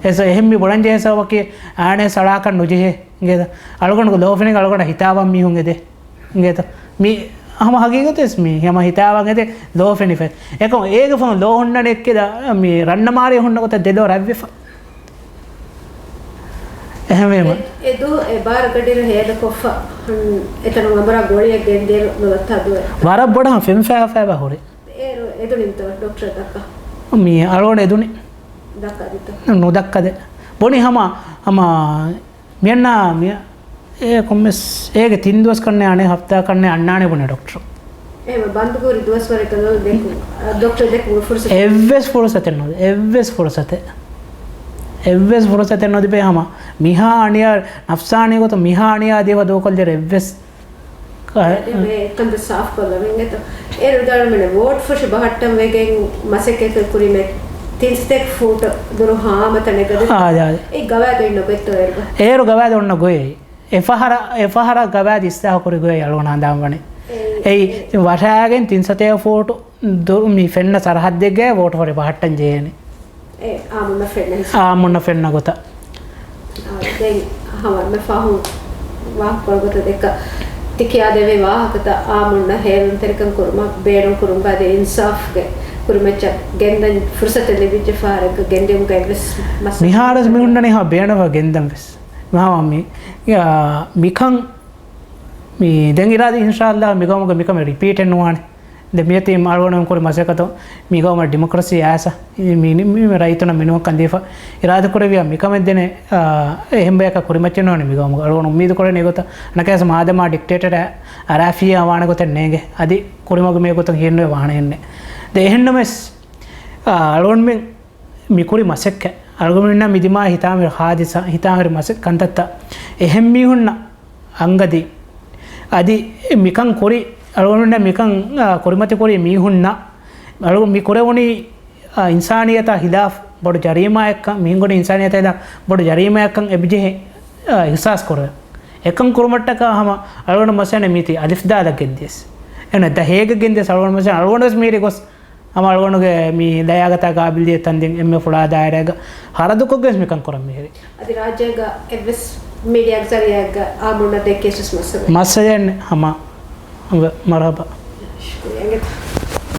އެ ސަ-، އެހެން މި ބުނަން ޖެހޭ ސަބަބަކީ އާނެ ސަޅާކަށް ނުޖެހޭ އިނގޭތޯ. އަޅުގަނޑުގެ ލޯ ފެނިގެން އަޅުގަނޑަށް ހިތާވާން މީހުން އެދޭ. އިނގޭތަ؟ މި ހަމަ ހަގީގަތެސް މީ ހަމަ ހިތާވާން އެދެ ލޯ ފެނިފަ. އެކަމް އޭގެ ފަހުން ލޯ ހުންނަނީ އެއްކިލަ މި ރަންނަ މާރި ހުންނަ ގޮތަށް ދެލޯ ރަތްވެފަ. އެހެންވީމަ. އެ، އެ ދުވަހު އެ ބާރަ ގަޑިއިރު ހޭދަކޮށްފަ، އެތަނުން އަނބުރާ ގޮޅިއެއް ގެންދިޔަ ނުލައްތާ ދުވެ. ވަރަށް ބޮޑަށް ފެން ފައިފައިވާ ހުރި. އޭރު އެދުނިންތޯ ޑޮކްޓަރ ދައްކަ؟ މި އަޅުގަނޑު އެދުނި. ދައްކަދިތޯ؟ ނުދައްކަދެ. ބުނި ހަމަ، ހަމަ މިއަންނަ މި އޭ ކޮންމެސް އޭގެ ތިން ދުވަސް ކަންނޭ އަނެއް ހަފްތާ ކަންނޭ އަންނާނެ ބުނެ ޑޮކްޓަރު. އެހެން ބަންދުކުރި ދުވަސްވަރެއްގަ ދެކު، އަ، ޑޮކްޓަރ ދެކުމުގެ ފުރުސަތެއް. އެއްވެސް ފުރުސަތެއް ނުދެ، އެއްވެސް ފުރުސަތެއް. އެއްވެސް ފުރުސަތެއް ނުދިބޭ ހަމަ. މިހާ އަނިޔާ ނަފްސާނީ ގޮތަށް މިހާ އަނިޔާ ދިޔަ ދޫކޮށްލިއިރު އެއްވެސް ކަ-، އެ، އެ، އެކަންތައް ސާފުކޮށްލަމެން އެތަ. އޭރު ވިދާޅުވެމެން ވޯޓް ފުށި ބަހައްޓަން ވެގެން މަސައްކަތް ކުރިމެ ތިން ސަތޭކަ ފޫޓު ދުރު ހާމަ ތަނެއްގަ ދެ-، އާ، އާ. އެ ގަވާއިދު އިންނަ ގޮތްތޯ އޭރު؟ އޭރު ގަވާއިދު އޮންނަ ގޮތް. އެފަހަރަ، އެފަހަރަށް ގަވާއިދު އިސްލާހު ކުރި ގޮތް އަޅުގަނޑު ހަނދާން ވަނީ. އެއީ، އެއީ، އެ. ވަށާގެން ތިން ސަތޭކަ ފޫޓު ދުރު މި ފެންނަ ސަރަހައްދެއްގައި ވޯޓު ފުށި ބަހައްޓަން ޖެހޭނެ. އެ، އާމުންނަ ފެންނަ ހިސާބު. އާމުންނަ ފެންނަ ގޮތަށް. އާ، ދެން ހަމަ މި ފަހުން ވާހަކަކޮޅު ގޮތަށް ދެއްކަ، ތި ކިޔާދެވޭ ވާހަކަތައް އާމުންނަށް ހޭލުންތެރިކަން ކުރުމަށް ބޭނުން ކުރުމުގަ އަދި އިންސާފްގެ ކުރިމައްޗަށް ގެންދަން ފުރުސަތެއް ލިބިއްޖެ ފަހަރެއްގަ ގެންދިއުމުގައި ވެސް މައްސަލަ. މިހާރުވެސް މި ހުންނަނީ ހަމަ ބޭނުންވާ ގެންދަން ވެސް. މިހާ މި، އާ، މިކަން މި ދެން އިރާދަ އިންޝާﷲ މި ގައުމުގަ މިކަމެއް ރިޕީޓެއް ނުވާނެ. ދެން މިއޮތީ އަޅުގަނޑު ކުރި މަސައްކަތު މި ގައުމަށް ޑިމޮކްރަސީ އައިސް މި، މި، މި ރައްޔިތުންނަށް މިނިވަންކަން ދީފަ އިރާދަކުރެއްވިޔާ މިކަމެއް ދެނެ، އާ، އެހެން ބަޔަކަށް ކުރިމައްޗެއް ނޯންނެ މި ގައުމުގަ. އަޅުގަނޑު އުއްމީދު ކުރަނީ އެގޮތަށް. އަނެއްކާވެސް މާދަމާ ޑިކްޓޭޓަރ އަރާފިޔާ ވާނެ ގޮތެއް ނޭނގެ. އަދި ކުރިމަގު މި ގޮތަށް ހިޔެއްނުވެ ވާނެއެއްނެ. ދެން އެހެންނަމަވެސް، އާ، އަޅުގަނޑުމެން މި ކުރި މަސައްކަތް އަޅުގަނޑުމެންނަށް މި ދިމާ ހިތާމަވެރި ހާދިސާ، ހިތާމަވެރި މަސައް ކަންތައްތައް އެހެން މީހުންނަށް އަނގަދީ. އަދި މިކަން ކުރި އަޅުގަނޑުމެންނަށް މިކަން، އާ، ކުރިމަތި ކުރި މީހުންނަށް އަޅު މި ކުރެވުނީ، އާ، އިންސާނިއްޔަތާ ހިލާފް ބޮޑު ޖަރީމާއެއްކަން، މީހުންގެ އިންސާނިއްޔަތާ ހިލާފް ބޮޑު ޖަރީމާއެއްކަން އެބަޖެހޭ، އާ، އިހްސާސް ކުރެވެ. އެކަން ކުރުމަށްޓަކާ ހަމަ އަޅުގަނޑު މަސަނެ މީތި އަލިފް ދާލަށް ގެންދިޔަސް. އެން ދަ ހޭގަ ގެންދިޔަސް އަޅުގަނޑު މަސަނެ އަޅުގަނޑު ވެސް މީރި ގޮސް ހަމަ އަޅުގަނޑުގެ މި ލަޔާގަތާ ގާބިލްދީ ތަންދިން އެންމެ ފުޅާ ދާއިރާގަ ހަރަދުކޮށްގެން މިކަން ކުރަން މިހިރީ. އަދި ރާއްޖޭގަ އެއްވެސް މީޑިއާގެ ޒަރީއާއެއްގަ އާމުންނަށް ދެއްކިޔަސް ވެސް މައްސަލަ. މައްސަލައެއް ނެ ހަމަ. މަރުހަބާ. ޝުކުރިއްޔާ.